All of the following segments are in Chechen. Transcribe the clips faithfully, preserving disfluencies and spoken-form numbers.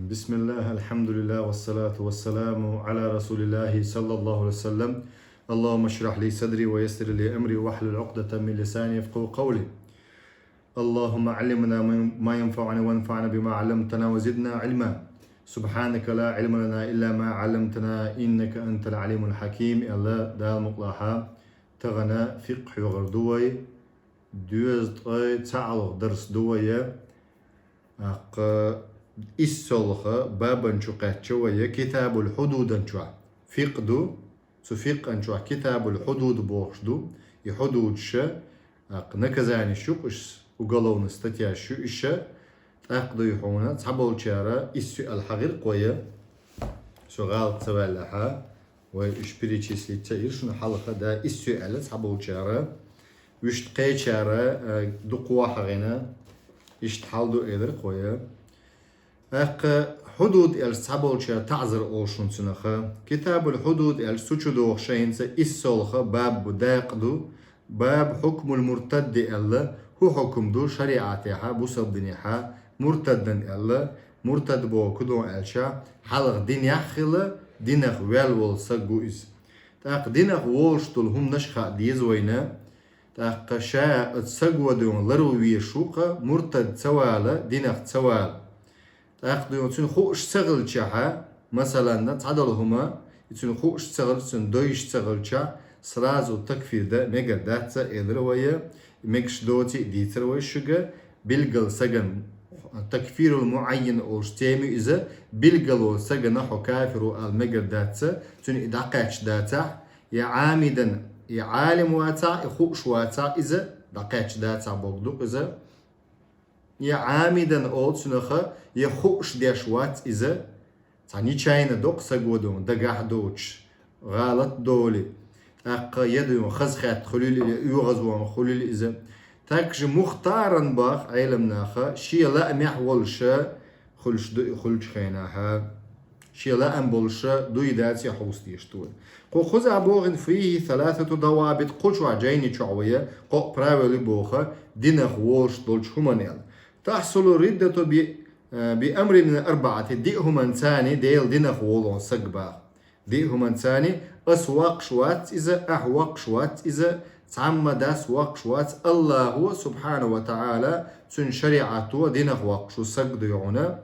بسم الله، الحمد لله، والصلاة والسلام على رسول الله صلى الله عليه وسلم. اللهم اشرح لي صدري ويسر لي أمري واحلل عقدة من لساني يفقهوا قولي. اللهم علمنا ما ينفعنا وانفعنا بما علمتنا وزدنا علما. سبحانك لا علم لنا إلا ما علمتنا إنك أنت العليم الحكيم. Алла, Дала мукълахьа, тахана фикъхӀ югӀар ду вай, доьзткъе цхьаалгӀа дарс ду вай. ТӀаккха иссолгӀа бабан чу кхаьчча вай, Китабул хьудудан чу. ФикъхӀ ду, цу фикъхӀан чу Китабул хьудуд бохуш ду. И хьудудаш, тӀаккха наказанеш ю-кх уьш, уголовный статьяш ю уьш. ТӀаккха дуй хьуна, цхьаболчара иссуьйалла хьагӀир-кх вай. Со гӀалат ца ваьллехьа, вай уьш перечислить ца ира шуна хьалха, да, иссуьйалла цхьаболчара. Вуьшта кхечара, а, дукха хьагӀина, иштта хьал ду элира-кх вай. ТӀаккха хьудуд аьлча цхьаболчара таӀзар олу шуна цунах. Китабул хьудуд аьлча цу чу догӀу шайца иссолгӀа баб бу, дакъа ду. Баб хьукмул муртадди аьлла, хӀун хьукум ду шариӀатехьа, бусалба динехьа муртаддан аьлла. Муртад боху ку ду аьлча, хьалха динехь хилла, динах ваьлла волу саг ву иза. ТӀаккха динах волуш долу хӀуманаш хаа деза вайна. ТӀаккха ша оцу саго дуьйна ларван везаш ву-кх, муртад ца вала, динах ца вала. ТӀаккха дуьйна цуьнан хууш ца хилчахьа, масалан, цхьадолу хӀума, и цуьнан хууш ца хилча, цуьнан дойуш ца хилча, сразу такфир дан мегар дац, элира вай, мегаш доций дийцира вай шуьга, билггал сагана, такфирул муаййан олуш тема ю иза, билггал волу сагана хьо кафир ву ала мегар дац, цуьнан и дӀакхаьчча дацахь, я Ӏамидан, и Ӏалим вацахь, и хууш вацахь иза, дӀакхаьчча дацахь боху ду-кх иза. Я Ӏамидан олу цуьнах, я хууш деш вац иза, цхьа нечаянно доккха саго дуьйна, дагахь доцуш, гӀалат долий, тӀаккха я дуьйна хазахетта хуьлийла, я оьгӀазвахна хуьлийла иза. Так же мухтаран боху Ӏеламнаха, шен лаамехь волуша хуьлуш ду и хуьлучу хенахьа. Шен лаам болуша дуй дац я хьовса дезаш ду вай. Кху кхузахь боху: فيه ثلاثة ضوابط, кху чохь, жайни чохь вай, кхо правила ю боху, динах волуш долчу хӀуманел. تحصل الردة ب-, بأمر من أربعة, диъ хӀуманца Делан динах волу саг боху. Диъ хӀуманца: ас воккхуш вац иза, ахь воккхуш вац иза, цхьамма дас воккхуш вац, АллахӀо, субхьанаху ва таӀала, цуьнан шариӀато динах воккхуш ву саг дуй хьуна.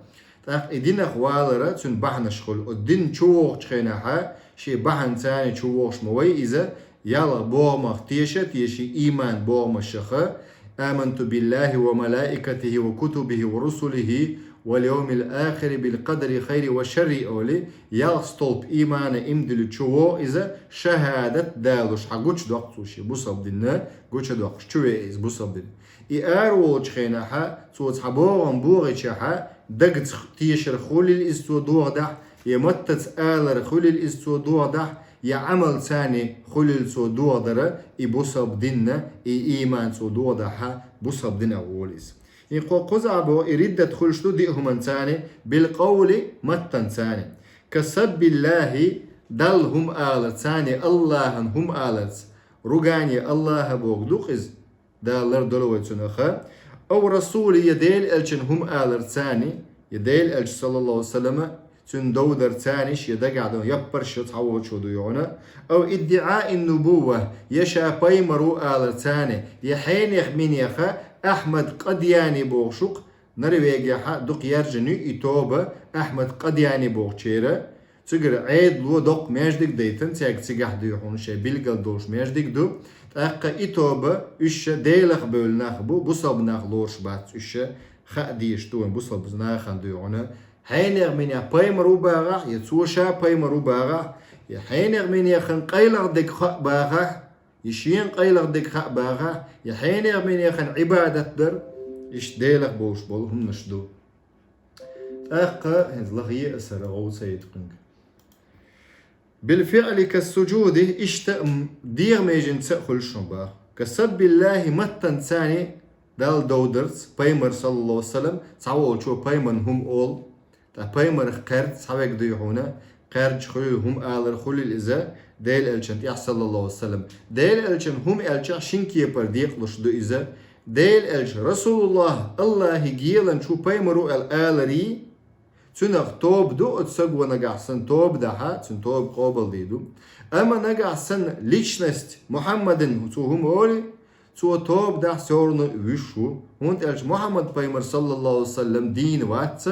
ТӀаккха и динах валара цуьнан бахьанаш хуьлу. Оцу дин чу вогӀучу хенахьа, шен бахьанца чу вогӀуш ма вай иза, ялх бохамах теша а теший, ийман бохамашаха: آمنت بالله وملائكته وكتبه ورسله واليوم الآخر بالقدر خيره وشره олий, ялх столп иймана имдилла чу вогӀу иза, шахӀадат далуш хьан гучудоккху цо шен бусалба динна, гучудоккхуш чу веа иза бусалба динна. И ара волчу хенахьа, цо цхьа богӀам богӀичахьа, дагца тешар хуьлийла иза цо догӀадахь, я маттаца алар хуьлийла иза цо догӀадахь, я Ӏамалца хуьлийла цо догӀадара, и бусалба динна, и ийман цо догӀадахьа, бусалба динах волу иза. И кхо кхузахь боху, и риддат хуьлуш ду диъ хӀуманца: بالقول, маттанца. كسب الله, Далла хӀума аларца, АллахӀан хӀума аларца, ругани АллахӀа боху ду-кх иза, Дала лардойла вай цунах. أو الرسول, я Делан элчан хӀума аларца, я Делан элча, саллаллаху алейхи ва саллама, цуьнан дов дарца, шен дагахь долу яппарш йо цхьаволчо дуй хьуна. أو ادعاء النبوة, я ша пайхамар ву аларца, я хьенех-минеха Ахьмад Къадияни бохуш ву-кх, Норвегехьа дукха яьржина ю и тоба, Ахьмад Къадияни бохучеран. Цигара Ӏедало доккха маьждиг дайтина, цаьрга цигахь дуй хьуна, шайн билггал долуш маьждиг ду. ТӀаккха и тоба, уьш ша Делах бевлла нах бу, бусалба нах лоруш бац уьш ша, хаа дезаш ду вайн бусалба нахана дуй хьуна. Хьенех-минех пайхамар ву бахахь, я цо ша пайхамар ву бахахь, я хьенех-минехана къайлаха дерг хаьа бахахь, я шена къайлаха дерг хаьа бахахь, я хьенех-минехана Ӏибадат дар, иштта Делах болуш болу хӀуманаш ду. ТӀаккха, хӀинца лахъе а сара гӀовца яйта кхуьнга. بالفعل كالسجود, иштта, м, дегӀан меженца а хуьлуш хӀун боху. كسب الله, маттанца Далла дов дарца, пайхамар, саллаллаху алейхи ва саллам, цхьаволчо пайхамарна хӀума олу, ткъа пайхамарх кхаьрда цхьаверг дуй хьуна, кхаьрдаш хуьлийла хӀума алар хуьлийла иза, Делан элчан тӀехь, саллаллаху алейхи ва саллам. Делан элчан хӀума аьлчахь шина кепара декъалуш ду иза. Дела элча Расулуллах Аллахьи геланча ву пайхамар ву аьлла аларий, цунах тоба ду, оцу саго нагахь санна тоба дахь, цуьнан тоба къобалдийр ду. Амма нагахь санна личность Мухьаммадин цо хӀума олий, цо тоба дахь, всё равно вуьш ву. ХӀунда аьлча Мухьаммад пайхамар, саллаллаху алейхи ва саллям, дийна вац,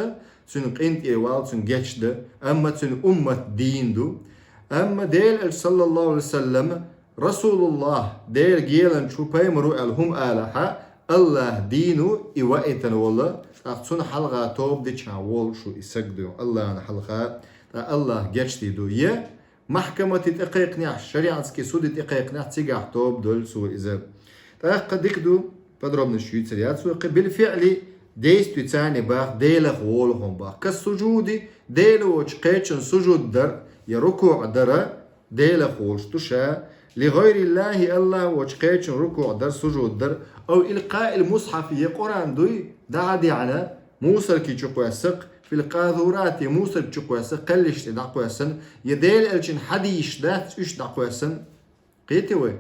цуьнан къинтӀера вала, цуьнан гечдан, амма цуьнан уммат дийна ду. Амма Дела элча, саллаллаху алейхи ва саллям, Расулуллах, Дела геланча ву, пайхамар ву аьлла хӀума алахь, Аллахь дийна ву и ваийтина волу, тӀаккха цунна хьалха тоба дичахьана волуш ву и саг ду, Аллахьна хьалха, тӀаккха Аллахь гечдийр ду. Я махкамате тӀекхайкхинехь, шариатский суде тӀекхайкхинехь, цигахь тоба долу цо иза. ТӀаккха дика ду, подробно шуьйцар яц вай кхин, билфиъли, действица бах, Делах волу хьуна бах. Кас сужуди, Дела воцчу кхечун сужуд дар я рукуъ дара, Делах волуш ду ша, ли гӀайриллахи, Аллахь воцчу кхечун рукуъ дар, сужуд дар, ау илкъаил мусхьафи, я Къуръан дуй, дӀа а деана, мусорки чу кхоьссакх, фил къазурати, мусорки чу кхоьссакх, кхеллаш тӀе дӀакхоьссина, я Дела элчан хьадисаш дац уьш дӀакхоьссина. Кхетий вай?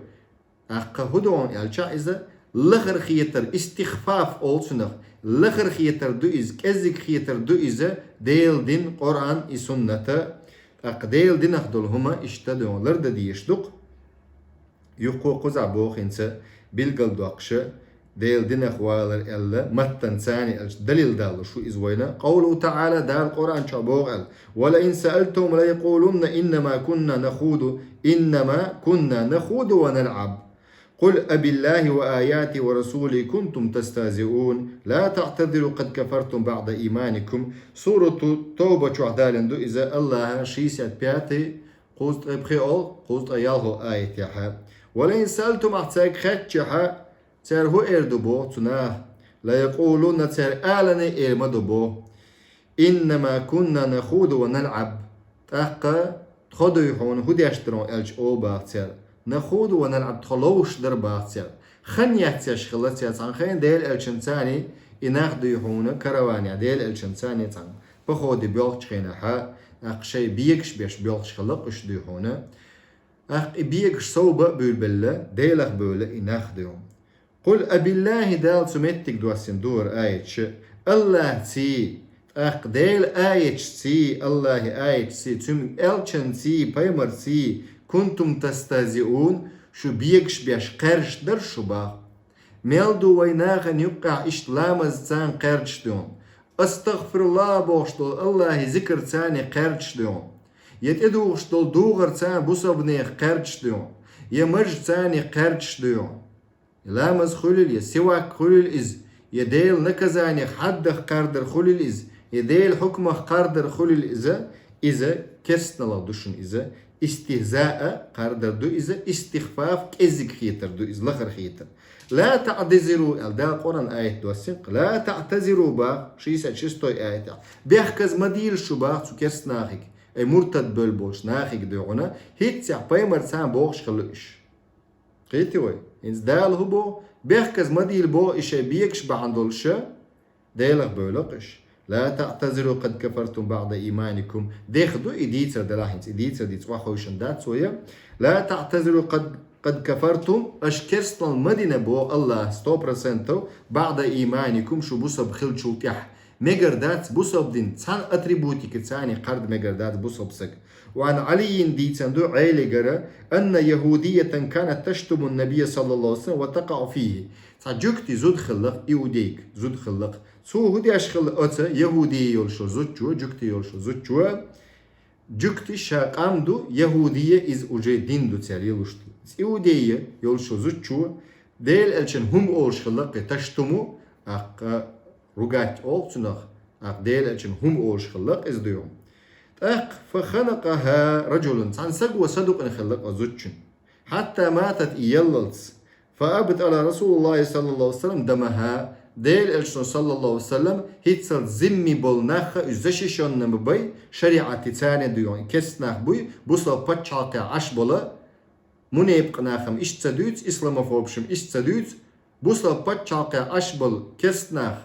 ТӀаккха хӀун ду аьлча иза, лахара хетар, истихфаф олу цунах, лахара хетар ду иза, кӀеззиг хетар ду иза, Делан дин, Къуръан и сунната. ТӀаккха Делан динах долу хӀума иштта ду, лардан дезаш ду-кх. Юха кхузахь боху хӀинца билгалдоккхуш, Делан динах валар аьлла, маттанца аьлча далил далуш ву иза вайна. Къовлуху таӀала, Дала Къуръан чохь боху аьлла: «Ва ла ин саъалтахум ла якъулунна иннама кунна нахуду, иннама кунна нахуду ва налъаб. Къул абиллахи ва аятихи ва расулихи кунтум тастахзиун. Ла таътазиру къад кафартум баъда иманикум». Сурату Тавба чохь далийна ду иза, Аллаха шестьдесят пятый, кхузткъе пхоьалгӀа, кхузткъе ялхолгӀа аятехь. «Ва ла ин саъалтахум», ахь цаьрга хаьттича, цара хӀун эр ду боху цу наха? «Ла якъулунна», цара аларна эр ма ду боху: «Иннама кунна нахуду ва налъаб». ТӀаккха тхо дуй хьуна хӀун деш дара аьлча олу бах цара. «Нахуду ва налъаб», тхо ловш дара бах цара. Хан яцъеш хилла цара, цхьана хенахь Дела элчанца и нах дуй хьуна караванехь, Дела элчанца цхьана походе боьлхучу хенахь, тӀаккха шайн бегаш беш боьлхуш хилла уьш дуй хьуна. ТӀаккха и бегаш совба а буьйлабелла, Делах бевлла и нах дуй хьуна. «Къул абиллахи», Дала цу меттиг доссийна ду хӀара аяташ, Аллахций, тӀаккха Делан аяташций, Аллахьан аяташций, цуьнан элчанций, пайхамарций, «кунтум тастахзиун», шу бегаш беш кхаьрдаш дара шу бах. Мел ду вай нахана юккъехь иштта ламазца кхаьрдаш дуй хьуна, «АстагӀфируллах» бохуш долу Аллахьан зикарца кхаьрдаш дуй хьуна, я тӀедугӀуш долу дугӀарца бусалбанех кхаьрдаш дуй хьуна, я мажаца кхаьрдаш дуй хьуна. Ламаз хуьлийла, я сивак хуьлийла иза, я Делан наказанех хьаддах кхардар хуьлийла иза, я Делан хьукмах кхардар хуьлийла иза, иза керстаналла ду шуна иза, истихза а кхардар ду иза, истихфаф, кӀеззиг хетар ду иза, лахара хетар. «Ла таътазиру», аьлла Дала Къуръан аят доссийна, «Ла таътазиру» бах, шестьдесят шестой аятехь. Бехказа ма дийла шу бах цу керстанахиг, ай муртад бевлла болчу нахиг дуй хьуна, хӀинццехь пайхамарца бохуш хилла уьш. Кхетий вай? ХӀинца Дала хӀун боху? Бехказа ма дийла боху и шайн бегаш бахьана долуш, Делах бевлла-кх уьш. «Ла таътазиру къад кафартум баъда иманикум». Деха ду и дийцар делахь хӀинца, и дийцар дийца охьахевшина дац вай. «Ла таътазиру къад, къад кафартум», аша керстаналла ма дина боху Аллаха сто процентов, «баъда иманикум», шу бусалба хиллачул тӀаьхьа. Мегар дац бусалба дин цхьана атрибутикаца кхарда мегар дац бусалба саг. Ва ан Ӏалиййин дийцина ду Ӏелигара: «Анна яхӀудийятан канат таштумун набийя саллаллаху алейхи ва саллям ва такъаъу фийхи». Цхьа жуьгти зуда хилла-кх, иудейка зуда хилла-кх. Цо хӀун деш хилла оцу яхӀудий йолуш йолу зудчо, жуьгти йолуш йолу зудчо? Жуьгти ша къам ду, яхӀудий иза уже дин ду цара йолуш ду. Иудей йолуш йолу зудчо Делан элчанна хӀума олуш хилла-кх, таштуму, тӀаккха ругать олу цунах, тӀаккха Делан элчанна хӀума олуш хилла-кх иза дуй хьуна. ТӀаккха: «Фа ханакъахӀа ражулун», цхьана саго садукъина хилла-кх оцу зудчун. «Хьатта матат», и яллалц. «Фа абтала Расулуллахи саллаллаху алейхи ва саллям дамахӀа». Делан элчано, саллаллаху алейхи ва саллям, хӀинццалц зимми болу нах, уьш защищённый ма бай, шариӀатца дуй хьуна, и керста нах буй, бусалба пачхьалкхехь Ӏаш болу, мунепакъ нахам иштта ца дуьйцу, исламофобшам иштта ца дуьйцу, бусалба пачхьалкхехь Ӏаш болу керста нах,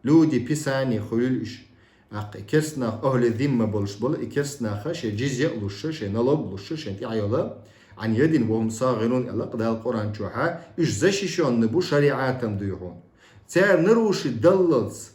люди Писания хуьлийла уьш. ТӀаккха и керста нах, ахӀли зимма болуш болу и керста нах, шайн джизья а луш, шайн налог а луш, шайна тӀехь йолу, عن يد وهم صاغرون аьлла Дала Къуръан чохьа, уьш защищённый бу шариӀатом дуй хьуна. Цара нарушить даллалц,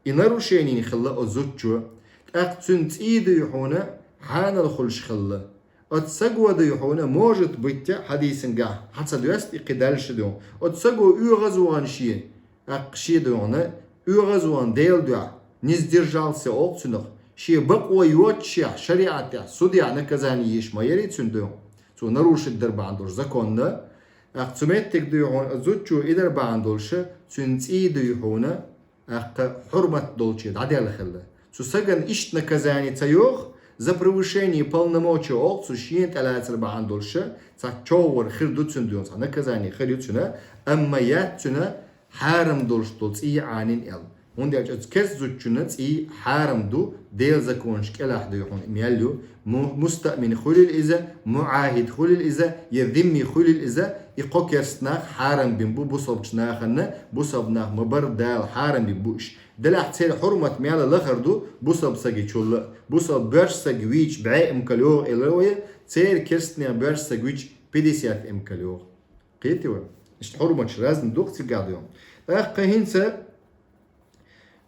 и нарушение хилла оцу зудчо, тӀаккха цуьнан цӀий дуй хьуна хьанал хуьлуш хилла. Оцу саго дуй хьуна, может быть, хьадисангахь хьан ца доьсту и кхин дальше дуй хьуна. Оцу саго оьгӀаз вахана шен, тӀаккха шен дуй хьуна, оьгӀаз вахана Делан дуьхьа, не сдержался олу цунах, шен бакъо йоццушехь, шариӀатехь, судехь наказание еш ма яри цуьнан дуй хьуна. Цо нарушить дар бахьана долуш законна, тӀаккха цу меттиг дуй хьуна, зудчо и дар бахьана долуша, цуьнан цӀий дуй хьуна, тӀаккха хьурмат долче дӀаделла хилла. Цу сагана иштта наказание ца йоху, за превышение полномочий олу цу шена тӀелацар бахьана долуша, цхьа човгӀар хир ду цуьнан дуй хьуна, цхьа наказание хир ю цуьнан, амма яц цуьнан хьарам долуш долу цӀий Ӏанин аьлла. ХӀунда аьлча оцу керста зудчунна цӀий хьарам ду, Делан законаш кӀелахь дуй хьуна и мел ю, му-, мустаъмин хуьлийла иза, муӀахӀид хуьлийла иза, я зимми хуьлийла иза, и кхо керста нах хьарам бина бу бусалбачу нахана, бусалба нах ма-барра Дала хьарам бина бу уьш. Делахь церан хьурмат мел лахара ду бусалба сагичул а, бусалба боьрша саг вийча бӀе эмкал йогӀу элира вай, церан керстанех боьрша саг вийча пятьдесят эмкал йогӀу. Кхетий вай? Иштта хьурматаш разный ду-кх цигахь дуй хьуна. ТӀаккха хӀинца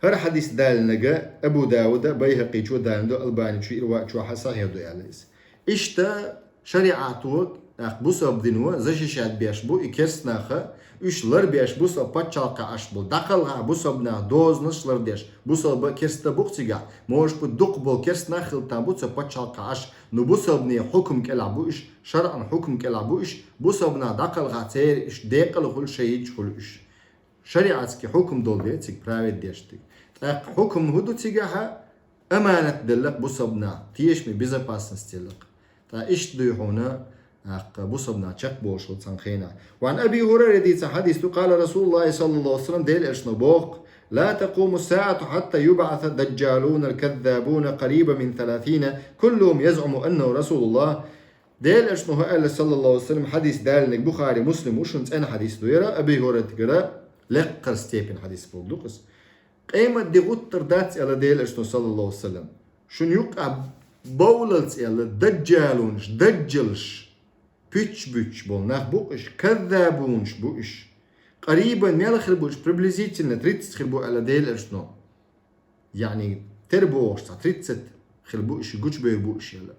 хӀара хьадис далинарг Абу Дауда, Байхьакъичо далийна ду, Албаничо ирваъ чохь а сахьихь ду аьлла иза. Иштта шариӀато, тӀаккха бусалба дино защищать беш бу и керста нах, уьш ларбеш бусалба пачхьалкхехь Ӏаш болу, дӀакхалхахь бусалба нах дозанаш лардеш, бусалба а керста а бу-кх цигахь, может быть, дукхахболу керста нах хила там бу цу пачхьалкхехь Ӏаш, ну бусалбане хьукам кӀелахь бу уьш, шарӀан хьукам кӀелахь бу уьш, бусалба нах дӀакхалхахь церан уьш декъала хуьлу, шахӀидаш хуьлу уьш. ШариӀатский хьукам долу дела цига править деш дерг. ТӀаккха хьукам хӀун ду цигахьа? Аманат делла-кх бусалба нах, тешаме безопасность елла-кх. Ткъа иштта дуй хьуна, тӀаккха бусалба нах чекхболуш хилла цхьана хенахь. وعن أبي هريرة дийца хьадис ду, قال رسول الله صلى الله عليه وسلم, Делан Элчано боху-кх: لا تقوم الساعة حتى يبعث الدجالون الكذابون قريبا من ثلاثين كلهم يزعم أنه رسول الله. Делан Элчано хӀу аьлла, саллаллаху алейхи ва саллям, хьадис далинарг Бухари, Муслим ву, шуна цӀена хьадис ду яра, Аби ХӀурайтагара лекхара степень хьадис бу-кх иза. Къемат де гӀуттар дац аьлла Делан Элчано, саллаллаху алейхи ва саллям. Шуна юккъехь бовлалц аьлла, даджалунаш, даджалш, пуьчча буьттуш болу нах бу-кх уьш, каззабунаш бу уьш. Къарибан мел хир бу уьш, приблизительно тридцать хир бу аьлла Делан Элчано. Яъни, тера бохуш цхьа тридцать хила бу уьш, гучубевр бу уьш аьлла.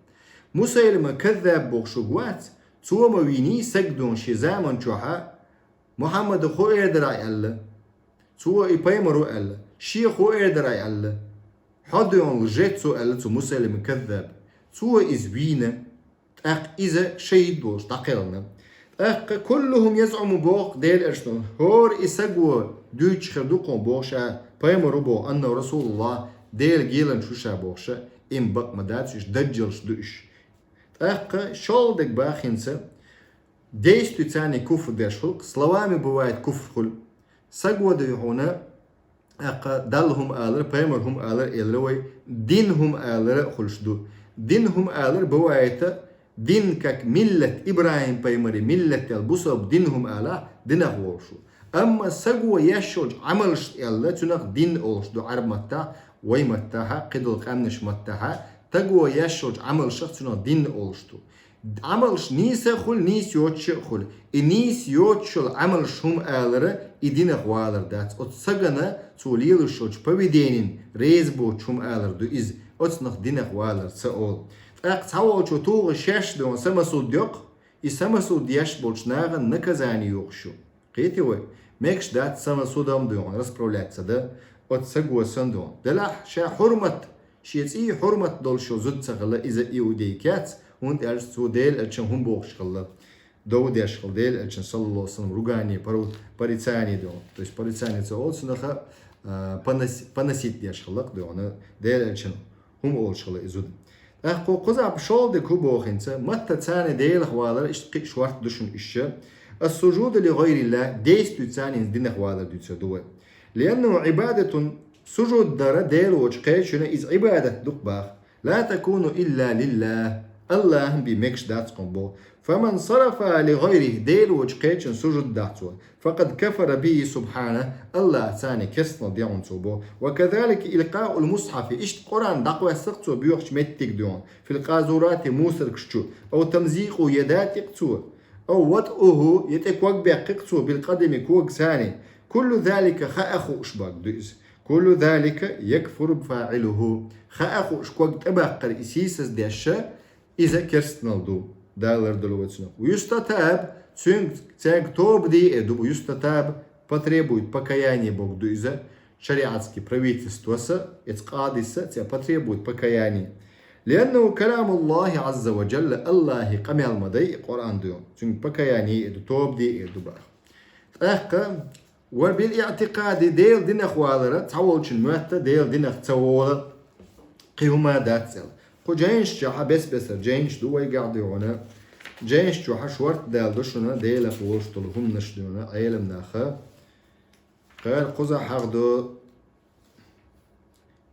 Мусайлима Каззаб бохуш верг вац, цо ма вийний саг дуй хьуна шен заман чохьа, Мухьаммада хӀу эр дара аьлла. Цо и пайхамар ву аьлла. Шен хӀу эр дара аьлла. Хьо дуй хьуна лжец ву аьлла цу Мусайлима Каззаба. Цо иза вийна. ТӀаккха иза шахӀид волуш дӀакхелхина. ТӀаккха куллухум язъуму боху Делан Элчано, хӀора и саго дуьйцуш хир ду кхунна боху ша пайхамар ву боху, аннаху расулуллах, Делан геланча ву ша бохуша, им бакъ ма дац уьш, даджалш ду уьш. ТӀаккха шолгӀа дерг бахинца, действуй царний куфр деш хуьлу-кх, словами бывает куфр хуьлу. Саго дуй хьуна, тӀаккха Далла хӀума алар, пайхамар хӀума алар элира вай, дин хӀума алара а хуьлуш ду. Дин хӀума алар бывает, дин как миллат, ИбрахӀим пайхамари миллат аьлла бусалба дин хӀума алахь, динах волуш ву. Амма саго еш йолчу Ӏамалш аьлла, цунах дин олуш ду Ӏарб маттахь, вай маттахьа, кхидолу къаьмнаш маттахьа, саго еш йолчу Ӏамалшах цунах дин олуш ду. Ӏамалш нийса а хуьлу, нийса йоцуша а хуьлу. И нийса йоцуш йолу Ӏамалш хӀума алара, и динах валар дац. Оцу сагана цо лелош йолчу поведенин реза боцуш хӀума алар ду иза. Оцунах динах валар ца олу. ТӀаккха цхьаволчо тухуш шаьш дуй хьуна самосуд йоккху, и самосуд еш болчу нахана наказание йохуш ю. Кхетий вай? Мегаш дац самосудом дуй хьуна расправляться дан оцу саго санна дуй хьуна. Делахь ша хьурмат, шен цӀий хьурмат долуш йолу зуда ца хилла иза иудейка яц, хӀунда аьлча цо Делан Элчан хӀума бохуш хилла. Дов деш хилла Делан Элчан, саллаллаху алейхи ва саллям, ругание, пору-, порицание дуй хьуна. То есть порицание ца олу цунаха, а, понос-, поносить деш хилла-кх дуй хьуна, Делан Элчан хӀума олуш хилла и зуда. ТӀаккха кхузахь шолгӀа дерг хӀун боху хӀинца, матта царна Делах валар, иштта кхин а шортта ду шуна уьш. Ас-сужуду ли гӀайриллах, действуй царна динах валар дуьйцур ду вай. Лианнаху Ӏибадатун, сужуд дара Дела воцчу кхечуьнан иза Ӏибадат ду-кх боху. Ла такуну илла лиллах. Аллахьан бе мегаш дац хьуна бо. فمن صرفها لغيره, Дела воацача кхечунна сужуд дац цо, فقد كفر به سبحانه, Аллахьаца цхьана керстанал де хьуна цо бо. وكذلك إلقاء المصحف, иштта Къуръан дӀакхоссар цо боьхача меттиге дуьйхьуна, في القاذورات, мусоркаш чу, أو تمزيقه, е датӀа кх цо, أو وطئه, е тӀе ког баьккха кх цо, بالقدم, кога цхьана. كل ذلك, хаа хууш, бакъда иза. كل ذلك يكفر فاعله, хаа хууш ког тӀебаккхар из сийсаз деш, иза керстанал ду, Дала лардолда вай цунах. ويستتاب, цуьнга, цаьрга тоба де а ду, ويستتاب, потребует покаяния бокъ ду иза, шариатский правительствоса, эца къадиса, цаьрга потребует покаяния. لأنه كلام الله عز وجل, Аллахьа къамел ма дай Къуръан дуьйхьуна. Цуьнга покаяния а ду, тоба де а ду бах. ТӀаккха, وبالاعتقاد, Дела динах валар, цхьаволчун моьтту Дела динах ца вола кхин хӀума дац аьлла. Кху жайнаш чохь, бес-бесара жайнаш ду вайгахь дуьйхьуна. Жайнаш чохь шортта даьлла ду шуна Делах волуш долу хӀуманаш дуьйхьуна, Ӏеламнаха. Кхара кхузахь хьахдо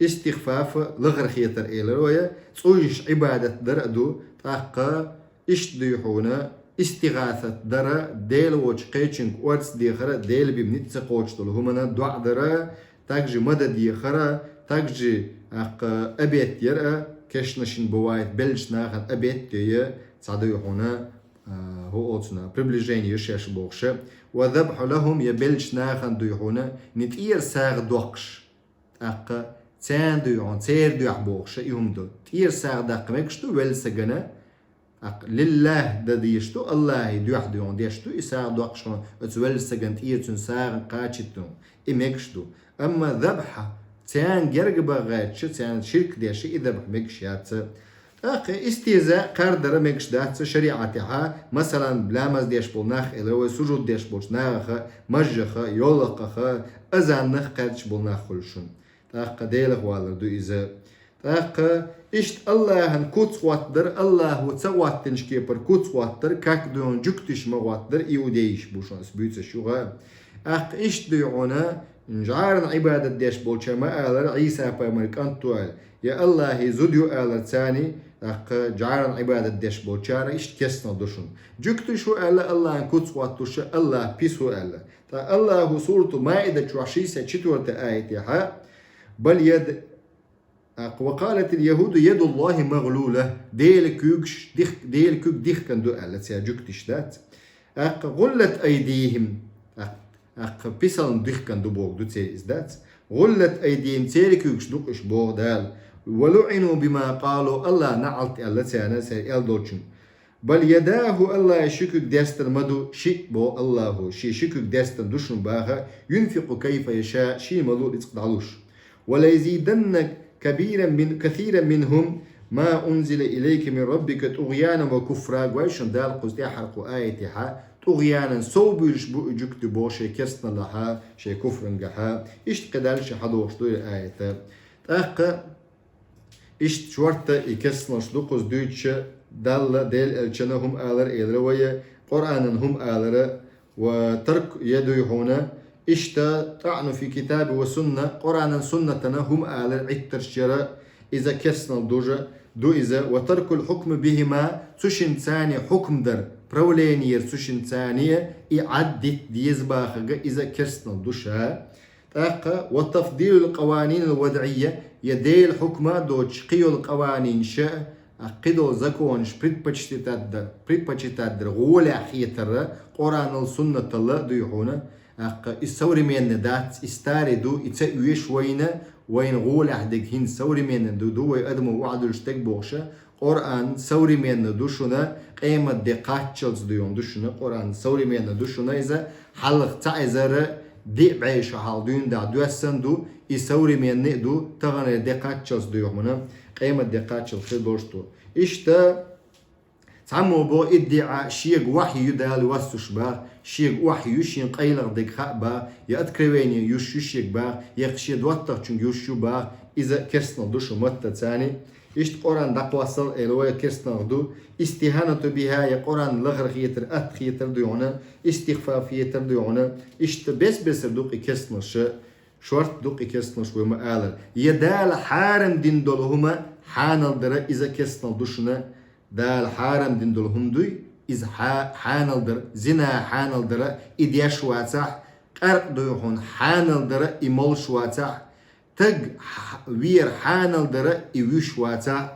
истихфаф, лахара хетар элира вай, цӀуйш Ӏибадат дар а ду, тӀаккха иштта дуьйхьуна, истигӀасат дар, Дела воацача кхечуьнга орца дехар, Дела бен ницкъ ца кхочуш долу хӀуманна доӀа дар, также мадад дехар, также, тӀаккха, обед яр а, кешнашна бувает, беллачу нахана обед де, цхьа дуьйхьуна, а, хӀу оцуна, приближение ю шаьш бохуш. وذبح لهم, я беллачу нахана дуьйхьуна, ни тӀера сагӀа доккхуш. ТӀаккха царна дуьйхьуна, церан дуьхьа бохуш и хӀума ду. ТӀера сагӀа даккха мегаш ду велла стагана, тӀаккха لله дан дезаш ду, Аллахьан дуьхьа дуьйхьуна деш ду, и сагӀа доккхуш хьуна оцу велла стагана тӀера цуьнан сагӀа кхачийтина, и мегаш ду. Амма забхь, царна герга бан гӀерташ, царна ширк деш, и забхь мегаш яц. ТӀаккха истиза кхардар мегаш дац шариӀатехь, масалан, ламаз деш болу нах элира вай, сужуд деш болчу нахаха, мажжаха, йолакхаха, азанах кхаьрдаш болу нах хуьлу шуна. ТӀаккха Делах валар ду иза. ТӀаккха иштта Аллахьан куц хӀоттадар, Аллахьо ца хӀоттинчу кепара куц хӀоттадар, как дуьйхьуна жуьгтиш ма хӀоттадар, иудейш бу шуна ас буьйцуш юха. ТӀаккха иштта дуьйхьуна, жӀаран Ӏибадат деш болчара ма алара, Ӏийса-пайхамаран кӀант ву аьлла, я Аллахьан зуда ю алара царна, тӀаккха жӀаран Ӏибадат деш болчара иштта керстанал ду шуна. Жуьгтиш ву аьлла, Аллахьан куц хӀоттуш, Аллахь пис ву аьлла. Ткъа Аллахьо суратул Маида чохь шестьдесят четвёртый аятехь: «Бал яд-, акх, ва къалатил яхуду ядуллахи магълула». Делан куьйгаш дих-, Делан куьг дихкан ду аьлла цара жуьгтиш дац. Акх, гӀуллат айдихим. Акх, акх, писална дихкан ду боху ду церан иза дац. ГӀуллат айдихим, церан куьйгаш дукъуш боху Дала. Ва луъину бима къалу, Аллахь наӀалт аьлла царна, цара аьлла долчун. Бал ядаху, Аллахьа ши куьг дестар ма ду, шиъ боху Аллахьо, шен ши куьг дестар ду шуна баха, юнфикъу кайфа яша, шена ма луъу рицкъ дӀалуш. Ва лаязиданна кабиран мин, касиран минхум ма унзила илайка мин раббика тӀугъянан ва куфра, гой шуна Дала кхуза тӀаьххьара кху аятехь, тӀугъянан совбуьйлуш бу и жуьгти боху шайн керстаналлехь, шайн куфрангахь, иштта кхидӀа ши хьадохуш ду и аята. ТӀаккха Иштта шортта и керстаналш ду кхуза дуьйцуша, Далла, Делан элчана хӀума алара элира вай, Къуръанан хӀума алара, ва тарк яд дуй хьуна, иштта тӀаӀну фи китаби ва сунна, Къуръанан суннатана хӀума алара Ӏиттарш яра, иза керстанал ду жа, ду иза, ва таркул хьукми бихима, цу шинца хьукм дар, правление яр цу шинца, и Ӏад дита деза бахарга иза керстанал ду ша. ТӀаккха, ва тафдилул къаванинил вадъия, я Делан хьукма а доцуш, кхин йолу къаванинаш а, кхидолу законаш предпочитать дар, предпочитать дар гӀолехь хетара, Къуръанал, суннатал а дуй хьуна, тӀаккха и современный дац, и старый ду, и ца оьшу вайна, вайна гӀолехь дерг хӀинца современный ду, ду вай адамо охьадуьллуш дерг бохуша, Къуръан современный ду шуна, къемат де кхаччалц дуй хьуна ду шуна, Къуръан современный ду шуна иза, хьалха цхьа эзар диъ бӀе шо хьалха дуьйна дӀа доьссина ду, и современный а ду, таханлера де кхаччалц дуй хьуна, къемат де кхаччалц хир долуш ду. Иштта, цхьаммо боху иддиӀа, шега вахьйу ю Дала воссуш бах, шега вахьйу ю шен къайлаха дерг хаа бах, я откровение юш ю шега бах, я шен доттагӀчуьнга юш ю бах, иза керстанал ду шу маттаца. Иштта Къуръан дӀакхоссал аьлла вай керстаналх ду, истиханату биха, я Къуръан лахара хетар, атта хетар дуй хьуна, истихфаф хетар дуй хьуна, иштта бес-бесара ду кхин керстаналш, шортта ду кхин керстаналш вай ма алара. Я Дала хьарам дина долу хӀума хьанал дара, иза керстанал ду шуна, Дала хьарам дина долу хӀума дуй, иза хьа-, хьанал дара, зина хьанал дара, и деш вацахь, къаьркъа дуй хьуна хьанал дара, и молуш вацахь, таг хьа-, вер хьанал дара, и вуьш вацахь,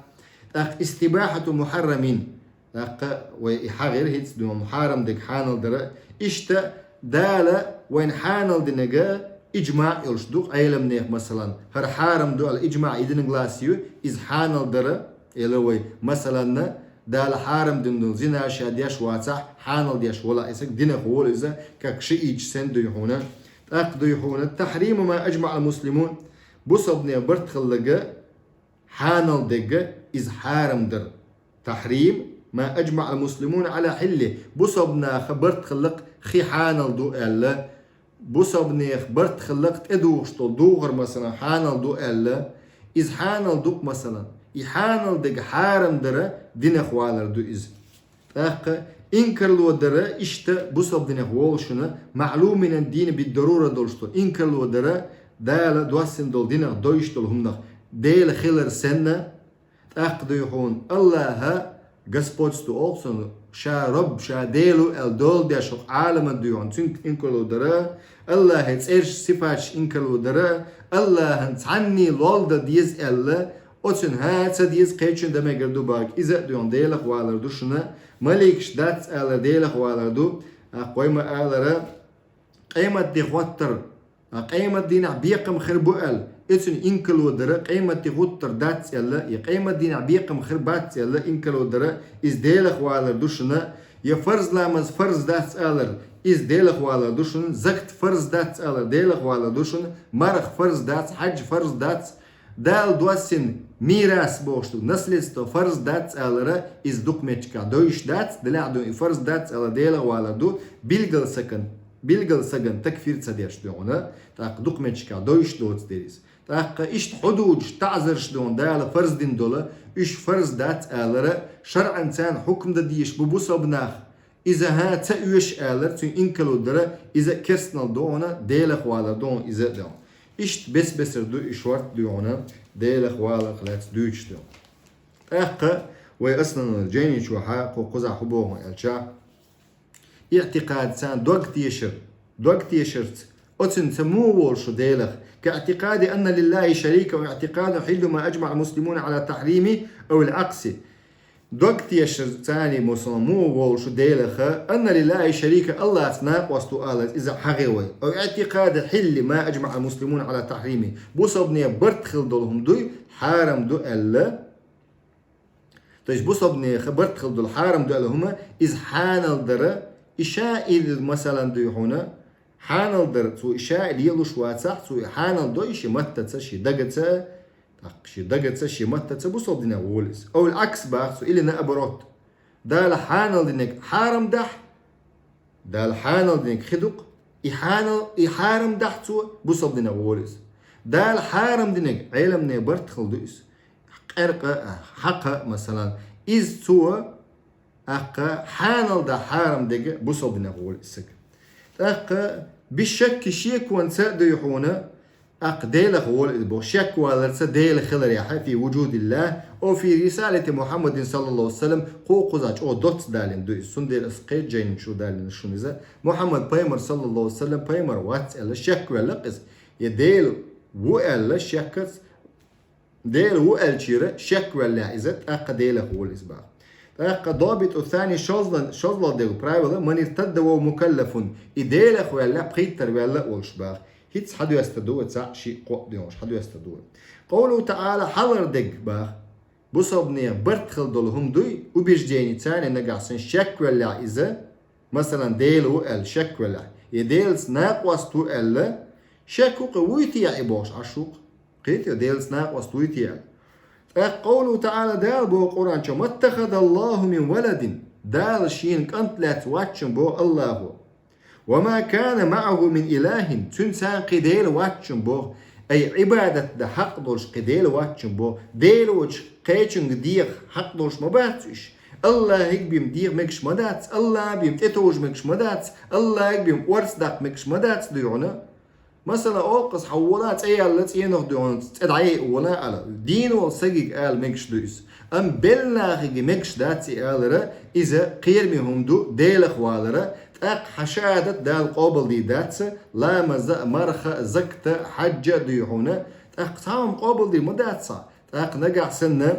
тӀаккха истибахьату мухьаррамин, тӀаккха вай и хьагӀира хӀинца дуй хьуна хьарам дерг хьанал дара, иштта Дала вайна хьанал динарг иджмаъ йолуш ду-кх Ӏеламнех, масалан, хӀара хьарам ду аьлла иджмаъ единогласие ю, иза хьанал дара, элира вай, масаланна, Дала хьарам дина долу зина ша деш вацахь, хьанал деш валахь и саг, динах волу иза, как шиӀиташ санна дуй хьуна. ТӀаккха дуй хьуна: тахьриму ма аджмаъал муслимун, бусалбанех барт хилларг хьанал дерг, иза хьарам дара. Тахьрим ма аджмаъал муслимуна Ӏала хьилли, бусалбанаха барт хилларг хи хьанал ду аьлла, бусалбанех барт хилларг тӀедухуш долу духар, масалан, хьанал ду аьлла, иза хьанал ду-кх, масалан. И хьанал дерг хьарам дара динах валар ду иза. ТӀаккха инкарло дара, иштта бусалба динах волушна, маълумин минад-дини бид-дарура долуш ду. Инкарло дара, Дала доссина долу динах дойуш долу хӀуманах, Дела хилар санна, тӀаккха дуй хьуна Аллаха господство олу цунна, ша Рабб, ша Дела ву аьлла дола деш хӀокху Ӏаламан дуй хьуна, цуьнга инкарло дара, Аллахьан цӀераш, сифаташ инкарло дара, Аллахьан цхьанний лол дан деза аьлла, оцунна хӀа ца деза кхечун дан мегар ду бохург, иза а дуй хьуна Делах валар ду шуна, маликаш дац алар Делах валар ду, тӀаккха вай ма-аллара, къематде хӀоттар, а, къематдийнахь бекхам хир бу аьлла, оцунна инкарло дара, къематде хӀоттар дац аьлла, я къематдийнахь бекхам хир бац аьлла, инкарло дара, иза Делах валар ду шуна, я фарз ламаз фарз дац алар, иза Делах валар ду шуна, закат фарз дац алар, Делах валар ду шуна, марха фарз дац, хьаьж фарз дац, Дала доссина мирас бохуш ду, наследство фарз дац алара, иза дукха меттигашкахь дойуш дац, делахь а дуй хьуна и фарз дац алар Делах валар ду, билггал сагана, билггал сагана такфир ца деш дуй хьуна, тӀаккха дукха меттигашкахь дойуш доцу дела иза. ТӀаккха иштта хьудудаш, таӀзарш дуй хьуна Дала фарз дина долу, уьш фарз дац алара, шарӀан царна хьукам дан дезаш бу бусалба нах, иза хӀа ца оьшу алар, цуьнан инкарло дара, иза а керстанал ду хьуна, Делах валар ду хьуна, иза а ду хьуна. Иштта бес-бесара ду и шорта дуй хьуна, Делах валарх лаьцна дуьйцуш ду. ТӀаккха вай основной жайни чохь кху кхузахь хӀун боху аьлча, иӀтикъад царна дог тешар, дог тешарца, оцуьнца муха волуш ву Делах, ка иӀтикъади анна лиллахи шарика ва иӀтикъаду хьиллу ма аджмаъал муслимуна Ӏала тахьрими ау ал-Ӏакси. Дог тешар царна муха волуш ву Делах, анна лиллахи шарика, Аллахьца накъост ву алар иза хьагӀе вай. Ау иӀтикъаду хьилли ма аджмаъал муслимуна Ӏала тахьрими. Бусалбанех барт хила долу хӀума дуй, хьарам ду аьлла. То есть бусалбанех барт хила долу хьарам ду аьлла хӀума, иза хьанал дара, и ша и, масалан, дуй хьуна, хьанал дара, цо и ша и лелуш вацахь, цо и хьанал дой шен маттаца, шен дагаца, тӀаккха шен дагаца, шен маттаца бусалба динах волу иза. Ау ал-Ӏакс боху цо, или наоборот. Дала хьанал динарг хьарам дахь, Дала хьанал динарг хи ду-кх, и хьанал, и хьарам дахь цо, бусалба динах волу иза. Дала хьарам динарг Ӏеламнех барт хила ду иза. Къаьркъа а, хьакха а, масалан, иза цо, тӀаккха хьанал дахь хьарам дерг бусалба динах волу иза саг. ТӀаккха бишакки шеконца а дуй хьуна, тӀаккха Делах волу иза боху, шек валарца Дела хиларехь, фи вуджудиллах, ау фи рисалати Мухьаммадин саллаллаху Ӏалайхи ва саллам, кху кхузахь чӀогӀа доцца далийна ду иза. Цундела аса кхечу жайни чу далийна шуна иза. Мухьаммад пайхамар саллаллаху Ӏалайхи ва саллам пайхамар вац аьлла шек ваьлла-кх иза. Я Дела ву аьлла шекаца, Дела ву аьллачуьра шек ваьллехь иза, тӀаккха Делах волу иза боху. ТӀаккха добиту сани шозлагӀ-, шозлагӀа дерг правило, ман иртадда ва хӀува мукаллафун, и Делах ваьлла, пхийттара ваьлла а волуш боху. ХӀинца хьадоьстур ду вай цхьаъ, шиъ, кхоъ дуй хьуна хьадоьстур ду вай. Къовлуху таӀала, хьалхара дерг боху. Бусалбанех барт хила долу хӀума дуй, убеждени царна нагахь санна шек ваьллехь иза, масалан, Дела ву аьлла шек ваьллехь, я Делаца накъост ву аьлла, шек ву-кх, вуй те и бохуш Ӏаш ву-кх. Кхетий, Делаца накъост вуй те аьлла. ТӀаккха къовлуху таӀала, Дала боху Къуръан чу, маттахадаллаху мин валадин, Дала шена кӀант лаьцна вац шуна боху Аллахо. Ва ма кана маӀаху мин илахин, цуьнца цхьана кхин Дела вац шуна боху. Ай, Ӏибадат дан хьакъ долуш кхин Дела вац шуна боху. Дела волчу кхечуьнга деха хьакъ долуш ма бац уьш. Аллахьиг бен деха мегаш ма дац, Аллахь бен тӀетовжа мегаш ма дац, Аллахьиг бен орца даккха мегаш ма дац дуй хьуна. Масала, оалаш хьо вола, цӀе яьлла цӀенах дуй хьуна, цӀе дӀаяйа вола ала. Дийна волча сагага ала мегаш ду иза. Амма белла нахага мегаш дац и алар, иза кхераме хӀума да, Делах валар, тӀаккха хьа шахӀадат Дала къоабалдергдац, ламаз а, марха а, закат а, хьаж а дуй хьуна, тӀаккха цхьа хӀума къоабалдергма дац хьа, тӀаккха нагахь санна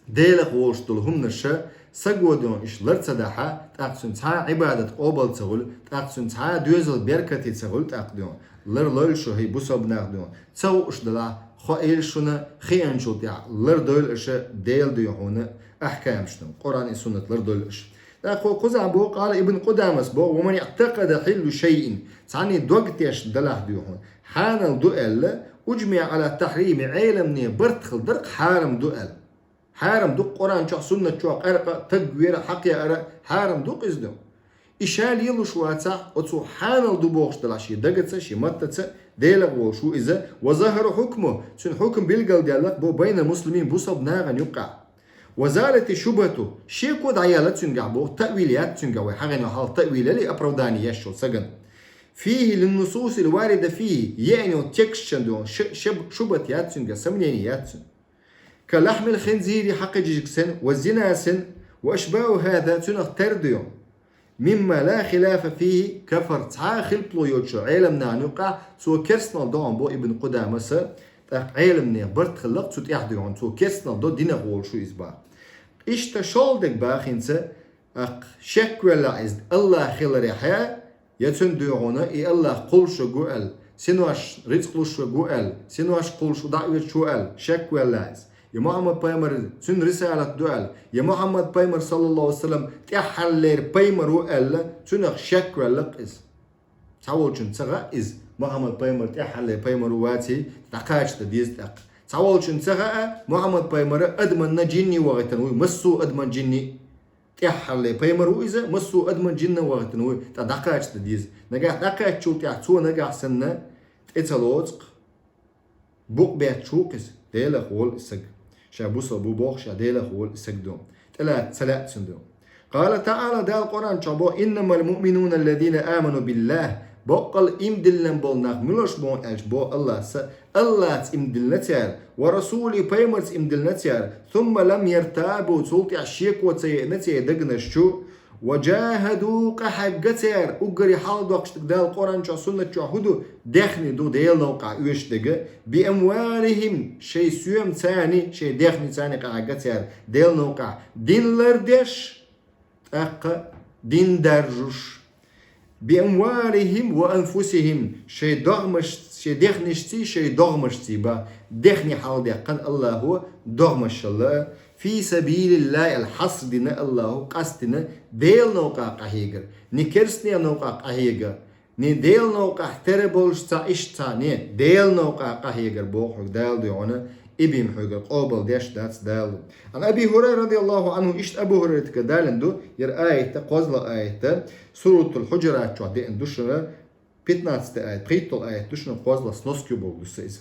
Делах волаш дола хӀуманаш саго дуй хьуна иштта лар ца дахь, тӀаккха цун цхьа а Ӏибадат къоабал ца хул, тӀаккха цун цхьа а доьзал беркате ца хул, тӀаккха дуй хьуна. Лар лойла шо, хӀай бусалба нах, дуй хьуна. Ца хууш далахь, хоийла шуна, хиъначул тӀехьагӀа лар дойла аша Дела дуй хьуна ахькамашта, Къуръан а, суннат лар дойла аша. ТӀаккха кхузахь боху, къала Ибн Къудамас боху: «ومن اعتقد حل شيء», цхьанне дог тешна далахь дуй хьуна, хьанал ду аьлла, «أجمع على تحريمه», Ӏеламнехан барт хилла дар-кх хьарам ду аьлла. Хьарам ду-кх Къуръан чохь, суннат чохь къаьркъа а, таг вер а, хьакъ яар а, хьарам ду-кх иза дуй хьуна. И ша лелаш вацахь, оцо хьанал ду бохуш далахь шен дагаца, шен маттаца, Делах волаш ву иза, «وظهر حكمه», цуьнан хьукам билгалдаьлла-кх боху, «بين المسلمين», бусалба нахана юккъехь. «وزالت الشبهة», шеко дӀаяьлла цуьнгахь боху, таъвил яц цуьнгахь, вай хьахийна хьалха таъвил яле, оправдание еш йолу сагана. «فيه للنصوص الواردة فيه», еана йолу тексташна дуй хьуна, ш-, шаб-, шубхат яц цуьнгахь, сомнение яц цуьнан. «كلحم الخنزير», хьакхаьжжиг санна, «والزنا», син, «وأشباه هذا», цуьнах тера дуй хьуна. «مما لا خلاف فيه كفر», цхьа а хилпало йоцуш Ӏеламнахана юккъехь, цо керстанал до хьуна боху Ибн Къудамаса, тӀаккха Ӏеламнехан барт хилла-кх цу тӀехь дуй хьуна, цо керстанал до, динах волуш ву иза боху. Иштта шолгӀа дерг боху хӀинца, тӀаккха шек ваьлла иза АллахӀ хиларехь, я цуьнан дуй хьуна и АллахӀ кхуллуш верг ву аьлла, синош рицкъ луш верг ву аьлла, синош кхуллуш ву, дӀа а вирчу аьлла, шек ваьлла иза. Я Мухьаммад пайхамар, цуьнан рисалат ду аьлла, я Мухьаммад пайхамар, саллаллаху алейхи ва саллям, тӀаьххьарлера пайхамар ву аьлла, цуьнах шек ваьлла-кх иза. Цхьаволчунна ца хаьа иза, Мухьаммад пайхамар тӀаьххьарлера пайхамар ву, ваций, дӀакхача дан деза тӀаккха. Цхьаволчунна ца хаьа, Мухьаммад пайхамар адаманна, жинни вахийтина вуй, массо а адаман, жинни. ТӀаьххьарлера пайхамар ву иза, массо а адаман, жинна вахийтина вуй, тӀаккха дӀакхача дан деза. Нагахь дӀакхаьччул тӀаьхьа цо нагахь санна тӀе ца лоцу-кх. Букъ бетташ ву-кх иза, Делах волу и саг. Ша бусалба ву боху, ша Делах волу и саг дуй хьуна. ТӀелаца ца лаьа цуьнан дуй хьуна. Къала таӀала, Дала Къуръан чохь боху: «إنما المؤمنون الذين آمنوا بالله». Боккъал а иман диллина болу нах муьлш бу аьлча, боху АллахӀа, АллахӀца иман диллина цара, «ورسوله», пайхамарца иман диллина цара, «ثم لم يرتابوا», цул тӀаьхьа шеко ца еана церан дегнаш чу, «وجاهدوا», къахьегна цара, уггаре хьалха доккхуш дерг Дала Къуръан чохь, суннат чохь хӀун ду? Даьхни ду, Делан новкъахь оьшуш дерг, «بأموالهم», шайн соьмацани, шайн даьхницани къахьегна цара Делан новкъахь, дин лардеш, тӀаккха дин даржош. «بأموالهم وأنفسهم», шайн догӀмаш-, шайн даьхнашций, шайн догӀмашций боху, даьхни хьалха даьккхина АллахӀа, догӀмашалла, «في سبيل الله», аьлла хьастам дина АллахӀа, къастийна Делан новкъахь къахьегар, не керстанийн новкъахь къахьегар, не Делан новкъахь тера болуш цхьа иштта цхьа, не, Делан новкъахь къахьегар боху хьоьга Дала дуй хьуна, и бен хьоьгара къобал деш дац Дала. Ан Аби ХӀурайра радияллаху Ӏанху, иштта Абу ХӀурайратага далийна ду, яра аят, кхозлагӀа аят, Суратул Хьуджурат чохь деана ду шуна, пятнадцатый аят, пхийтталгӀа аят ду шуна, кхозлагӀа, сноска ю бохург ду сан иза.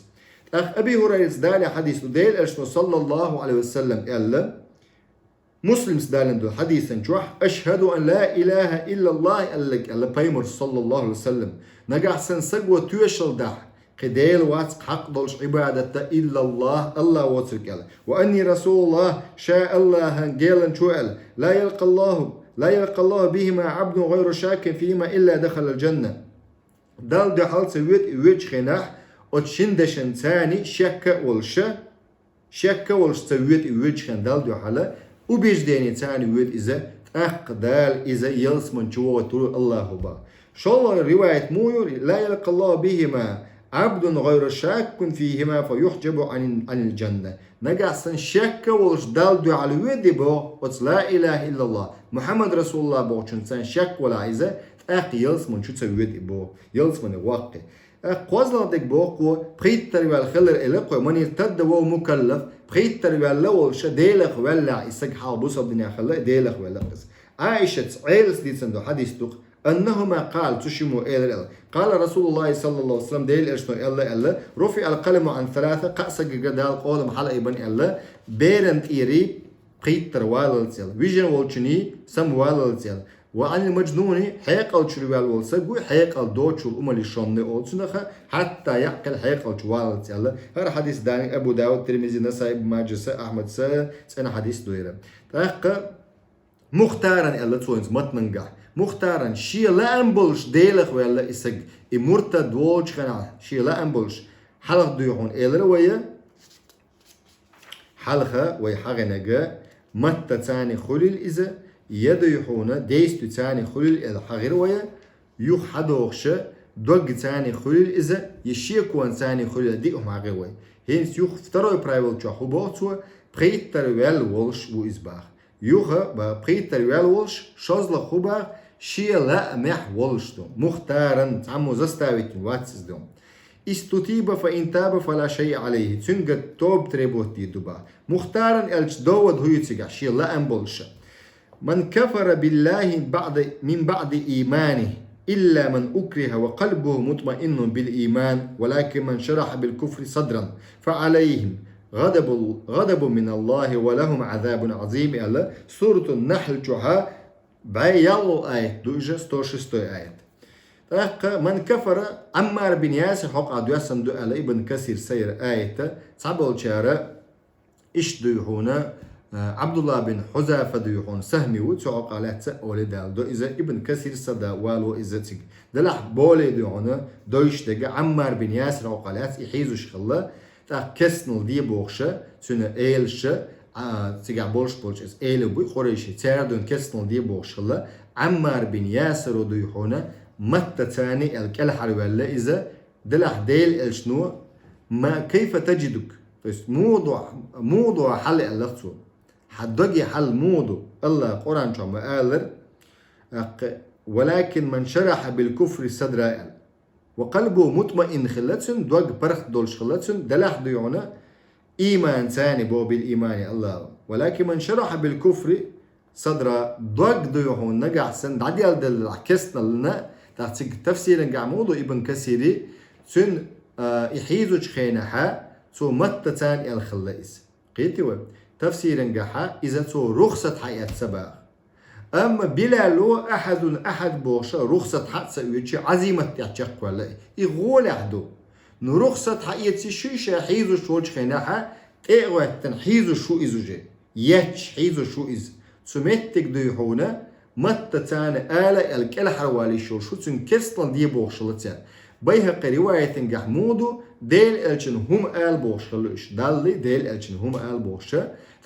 ТӀаккха Аби ХӀурайрас далийна хьадис ду, Делан Элчано, саллаллаху Ӏалайхи ва саллам, аьлла, Муслима далийна долу хьадисан чохь: «أشهد أن لا إله إلا الله», аьлларг аьлла пайхамара, саллаллаху Ӏалайхи ва саллам, нагахь санна саго тоьшалла дахь, кхин Дела вац хьакъ долуш Ӏибадат дан, إلا الله, АллахӀ воцург аьлла, «وأني رسول الله», ша АллахӀан геланчо аьлла, «لا يلقى الله، لا يلقى الله بهما عبد غير شاك فيهما إلا دخل الجنة». Далла дуьхьал ца воьду и воьдучу хенахь, оцу шина дешан царна шекка а волуш, шекка а волуш ца воьду и воьдучу хенахь Далла дуьхьал, убеждение царна воьду иза, тӀаккха Дала иза ялсамани чу вохуьйтур ву АллахӀа боху. ШолгӀа риваят муха ю: «لا يلقى الله بهما عبد غير شاك فيهما فيحجب عن، عن الجنة». Нагахь санна шекка а волуш Далла дуьхьал воьду и боху, оцу «لا إله إلا الله محمد رسول الله» бохучун царна шекка валахь иза, тӀаккха ялсамани чу ца воьду и боху, ялсамане воккху и. ТӀаккха кхозлагӀа дерг боху кхо, пхийттара ваьлла хилар элира кхо, «من ارتد وهو مكلف», пхийттара ваьлла волуш, Делах ваьллехь и саг, хьалха бусалба динехь хилла, Делах ваьлла иза. Ӏайшас, Ӏелас дийцина ду хьадис ду-кх, «أنهما قال», цу шиммо элира аьлла, «قال رسول الله صلى الله عليه وسلم», Делан Элчано аьлла аьлла, «رفع القلم عن ثلاثة», кхаа сагага Дала къолам хьалаайбина аьлла, беран тӀера пхийттара валлалц аьлла, вижина волчуьнан самаваллалц аьлла, وعن المجنون, хьекъалчура ваьлла вола саг вуй, хьекъал доцчул умалишонна олу цунах, حتى يعقل, хьекъалчу валлалц аьлла. ХӀара хьадис даьлла Абу Дауд, Тирмизи, Насаи, Ибн Маджаса, Ахьмадса, цӀена хьадис ду хӀара. ТӀаккха مختارا аьлла цо хӀинца матнангахь. مختارا, шен лаам болуш Делах ваьлла и саг, и муртад волчу хенахь, шен лаам болуш. Хьалха дуй хьуна элира вай, хьалха вай хьахийнарг маттаца хуьлийла иза, я дуй хьуна действица хуьлийла аьлла хьахийра вай, юха хьадохуш догца хуьлийла иза, я шеконца хуьлийла, диъ хӀума хьахийра вай. ХӀинца юха второй правило чохь хӀун боху цо, пхийттара ваьлла волуш ву иза боху. Юха, ба, пхийттара ваьлла волуш, шозлагӀа хӀун боху, шен лаамехь волуш ду. مختارا, цхьаммо заставить вина вац иза ду. استتيب فإن تاب فلا شيء عليه, цуьнга тоба требовать дийр ду боху. مختارا аьлча довод хӀун ю цигахь, шен лаам болуш. من كفر بالله بعد، من بعد إيمانه إلا من أكره وقلبه مطمئن بالإيمان ولكن من شرح بالكفر صدرا فعليهم غضب، غضب من الله ولهم عذاب عظيم аьлла, Суратун-Нахьл чохь бӀе ялхалгӀа аят ду иза, сто шестой аят. ТӀаккха من كفر, Ӏаммар бин Ясир хьокъехь доьссина ду аьлла Ибн Касир сайра аят, цхьаболчара иштта дуй хьуна, а, Ӏабдулла бин Хьузафа дуй хьуна Сахьми ву, цу хьокъехь лаьцна а олий Дала до иза, Ибн Касир са да вало иза цига. Делахь боле дуй хьуна дойш дерг Ӏаммар бин Ясир хьокъехь лаьцна и хьийзаш хилла, тӀаккха керстанал де бохуш, цуьнан элаша, а, цигахь болуш болчу иза эла буй, къурайши, цара дуй керстанал де бохуш хилла, Ӏаммар бин Ясиро дуй хьуна маттаца аьлла кӀелхьарваьлла иза, делахь Делан элчано, ما كيف تجدك, то есть муха ду, муха ду хьал аьлла цо. Хьан доге хьал муха ду? АллахӀа Къуръан чохь ма аллара, тӀаккха, ولكن من شرح بالكفر صدرا аьлла. وقلبه مطمئن хилла цуьнан, дог паргӀат долуш хилла цуьнан, делахь дуй хьуна, ийманца боху, بالإيمان, АллахӀа. ولكن من شرح بالكفر صدرا, дог дуй хьуна нагахь санна дӀаделла делахь керстаналлина, тӀаккха цига тафсирангахь муха ду Ибн Касири, цуьнан, а, и хьийзучу хенахь цо маттаца аьлла хилла иза. Кхетий вай? Тафсирангахь иза цо рухсат хьаэцна боху. Амма Билало ахьадун ахьад бохуш рухсат хьа а ца оьцуш, Ӏазимат тӀехь чекхваьлла и. И гӀолехь ду. Ну рухсат хьаэций шуьйш ша хьийзаш волчу хенахь, тӀе а гӀоьттина хьийзаш ву иза уже. Етташ хьийзаш ву иза. Цу меттиг дуй хьуна, маттаца ала аьлла кӀелхьарвалийш йолуш ву, цуьнга керстанал де бохуш хилла цара. Байхьакъи риваятангахь муха ду, Делан элчано хӀума ала бохуш хилла уьш. Далла, Делан элчано хӀума ала бохуш.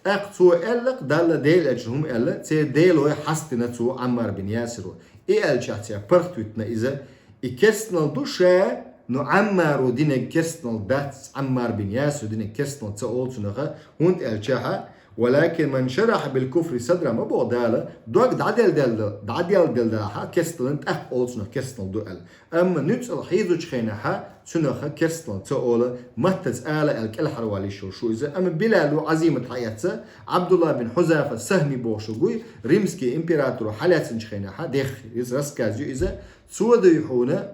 ТӀаккха цо аьлла-кх, Далла, Делан элчано хӀума аьлла, церан делой хьастина цо Ӏаммар бин Ясиро. И аьлчахь цара паргӀатвитина иза. И керстанал ду ша, ну Ӏаммаро динарг керстанал дац, Ӏаммар бин Ясиро динарг керстанал ца олу цунах, хӀунда аьлчахь, ولكن من شرح بالكفر صدرا ма боху Дала, дог дӀаделла делла, дӀаделла делла делахь керстаналлина, тӀаккха олу цунах керстанал ду аьлла. Амма нуьцкъала хьийзучу хенахь цунах керстанал ца олу, маттаца ала аьлла кӀелхьарвалийш йолуш ву иза. Амма Билало Ӏазимат хьаэцна, Ӏабдулла бин Хьузафа Сахьми бохуш ву, римский императоро хьалаьцначу хенахь, дехха иза рассказ ю иза, цо дуй хьуна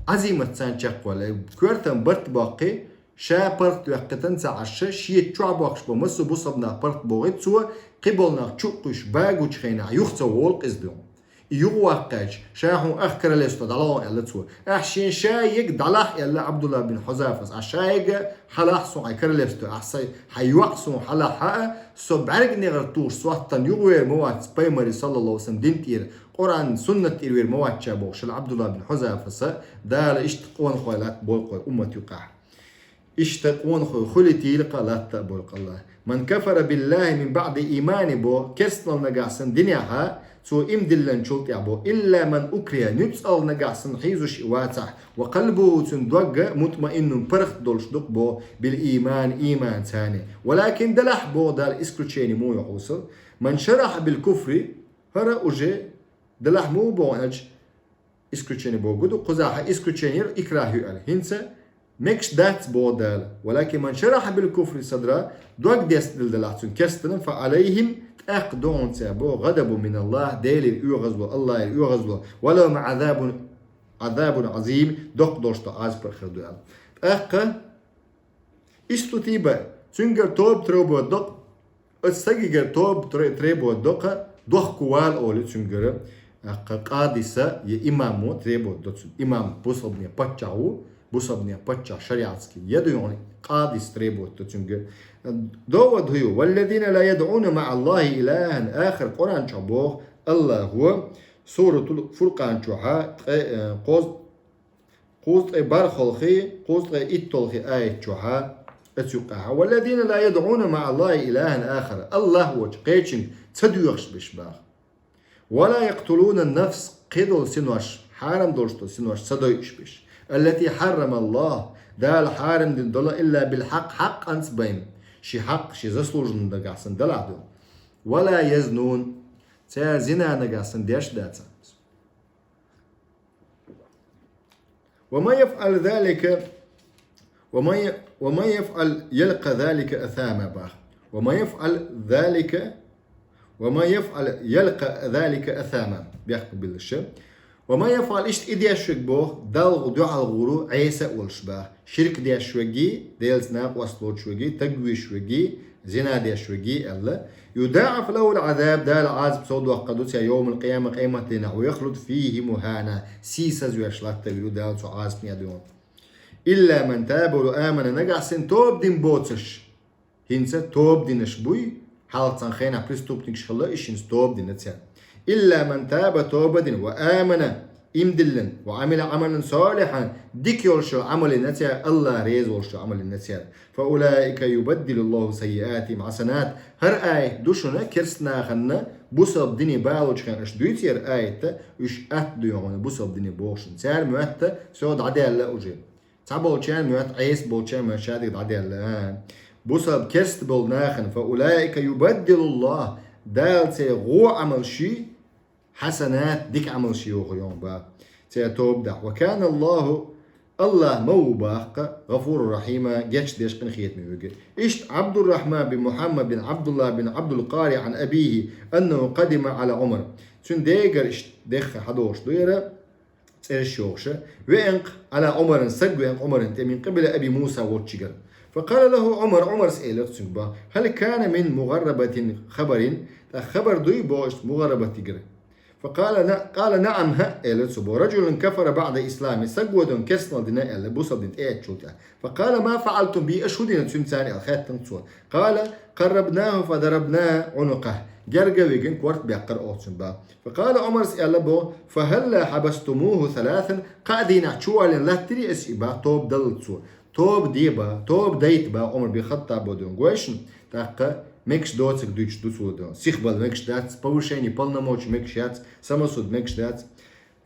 Ӏазиматца чекхваьлла. Коьртан барт боккхий, ша паргӀатваьккхина ца Ӏаш, шеца чохь боккхуш бу массо а бусалба нах паргӀатбохуьйту цо, кхиболу нах чу а кхуьйсуш багучу хенахь юха ца волу-кх иза дуьйна. И юхаваккхаьчча, ша хьуна ах королевство дӀалахь аьлла цо. Ахь шен ша ега дӀалахь аьлла Ӏабдулла бин Хьузафас. Ахь ша ега хьалахь суна хьайн королевство, ахь сайн, хьайн йоӀ суна хьалахь а, со бӀаьрганегӀар тухуш схьаоьттина юхавер ма вац пайхамаре, саллаллаху Ӏалайхи ва саллам, дин тӀера, Къуръан, суннат тӀера вер ма вац ша бохуш хилла Ӏабдулла бин Хьузафаса, Дала иштта къонахой латта бойла-кх вай уммат юкъахь. Иштта къонахой хуьлийтийла-кх латта а бойла-кх АллахӀа. من كفر بالله من بعد إيمانه бо, керстанал нагахь санна динехь, цо иман диллинчул тӀаьхьа бо, إلا من أكره, нуьцкъала нагахь санна хьийзаш и вацахь, وقلبه, цуьнан дог, مطمئن, паргӀат долуш ду-кх бо, بالإيمان, ийманца. ولكن делахь боху Дала, исключение муха ю хьуна, من شرح بالكفر, хӀара уже делахь муха боху аьлча, исключение бохург ду, кхузахь исключение яра, икрахь ю аьлла. ХӀинца мегаш дац боху Дала. ولكن من شرح بالكفر صدرا, дог дестина делахь цуьнан керстаналлина, فعليهم, тӀаккха ду хьуна цара боху, غضب من الله, Делера оьгӀазло, АллахӀера оьгӀазло, ولهم عذاب، عذاب عظيم, доккха долуш долу Ӏазап хир ду аьлла. ТӀаккха استتيب, цуьнгара тоба требовать до-кх, оцу стагигара тоба тре-, требовать до-кх, дохко вала олий цуьнгара. Аккха къадиса я имамо требовать до цун. Имам бусалбане паччахь ву, бусалбане паччахь шариатский я ду йону, къадис требовать до цунга. Довод хӀу ю: «والذين لا يدعون مع الله إلها آخر», Къуръан чу боху Аллахо, Суратул Фуркъан чухьа, ткъе, э, кхоз-, кхузткъе бархӀолхи, кхузткъе итталхи аят чухьа, оцу юккъехьа: «والذين لا يدعون مع الله إلها آخر», Аллах воцчу кхечуьнга ца доьхуш берш боху. «ولا يقتلون النفس», кхидолу синош, хьарам долуш долу синош ца дойуш берш, «التي حرم الله», Дала хьарам дина долу, «إلا بالحق», хьакъанца бен, ши хьакъ, ши заслуженный нагахь санна далахь ду. «ولا يزنون», цара зина нагахь санна деш дацахь. «ومن يفعل ذلك، ومن ي-، ومن يفعل يلق ذلك أثاما», боху. «ومن يفعل ذلك، ومن يفعل يلق ذلك أثاما», бехк билла ша. «ومن يفعل», иштта и деш верг боху, Далла дуьхьал гӀур ву, Ӏеса а волуш боху, ширк деш верг, Делаца накъост лоцуш верг, таг вуьйш верг, зина деш верг аьлла, «يضاعف له العذاب», Дала Ӏазап сов доккхур ду цунна «يوم القيامة», къематдийнахь, «ويخلد فيه مهانا», сийсазвеш латтавир ву Дала цу Ӏазапна дуьхьа. «إلا من تاب وآمن», нагахь санна тоба дина боцурш. ХӀинца тоба динарш буй, хьалха цхьана хенахь преступникаш хилла, и шинца тоба дина цара. «إلا من تاب», тоба дина, «وآمن», иман диллина, «وعمل عملا صالحا», дика йолуш йолу Ӏамал йина цара, Аллах реза волуш йолу Ӏамал йина цара. «فأولئك يبدل الله سيئاتهم حسنات». ХӀара аят ду шуна керста нахана, бусалба дине бахьалучу хенахь аша дуьйцу хӀара аят, уьш атта ду йону бусалба дине бохушна. Цара моьтту, всё, дӀадаьлла уже. Цхьаболчарна моьтту, Ӏеса болчарна моьтту, шадерг дӀадаьлла. Бусалба керста болу нахана, «فأولئك يبدل الله», Дала церан гӀо Ӏамалш, «حسنات», дика Ӏамалш йоху йону боху, церан тоба дахь. «وكان الله», Аллах ма ву боху, «غفورا رحيما», гечдеш, къинхетаме верг. Иштта Ӏабдуррахьман бин Мухьаммад бин Ӏабдуллах бин Ӏабдулкъари عن أبيه أنه قدم على عمر. Цуьнан дегара иштта дехха хьадолуш ду хӀара, цӀераш йохуша, веанкъ Ӏала Ӏумаран, саг веанкъ Ӏумаран тӀе, «من قبل أبي موسى», волчигара. «فقال له عمر», Ӏумарс элира цуьнга боху: «هل كان من مغاربة خبر؟» ТӀаккха хабар дуй боху иштта МугӀарабатигара. «فقال ن-، قال نعم», хӀаъ, элира цо боху. «رجل كفر بعد إسلامه», саг ву дон керстанал дина аьлла, бусалба дин тӀеэцначул тӀаьхьа. «فقال ما فعلتم به», аша хӀун дина цуьнца аьлла хаьттина цо. «قال قربناه فضربنا عنقه», герга вигина корта баьккхира оцун боху. «فقال», Ӏумарс аьлла боху: «فهلا حبستموه ثلاثا», кхаа дийнахь чувоьллина латтирий аса и боху, тоба даллалц цо. Тоба де боху, тоба дайта боху Ӏумар бин Хаттабо дон гойшна, тӀаккха мегаш доцург дуьйцуш ду цо дон. Сихбала мегаш дац, повышение полномочий мегаш яц, самосуд мегаш дац.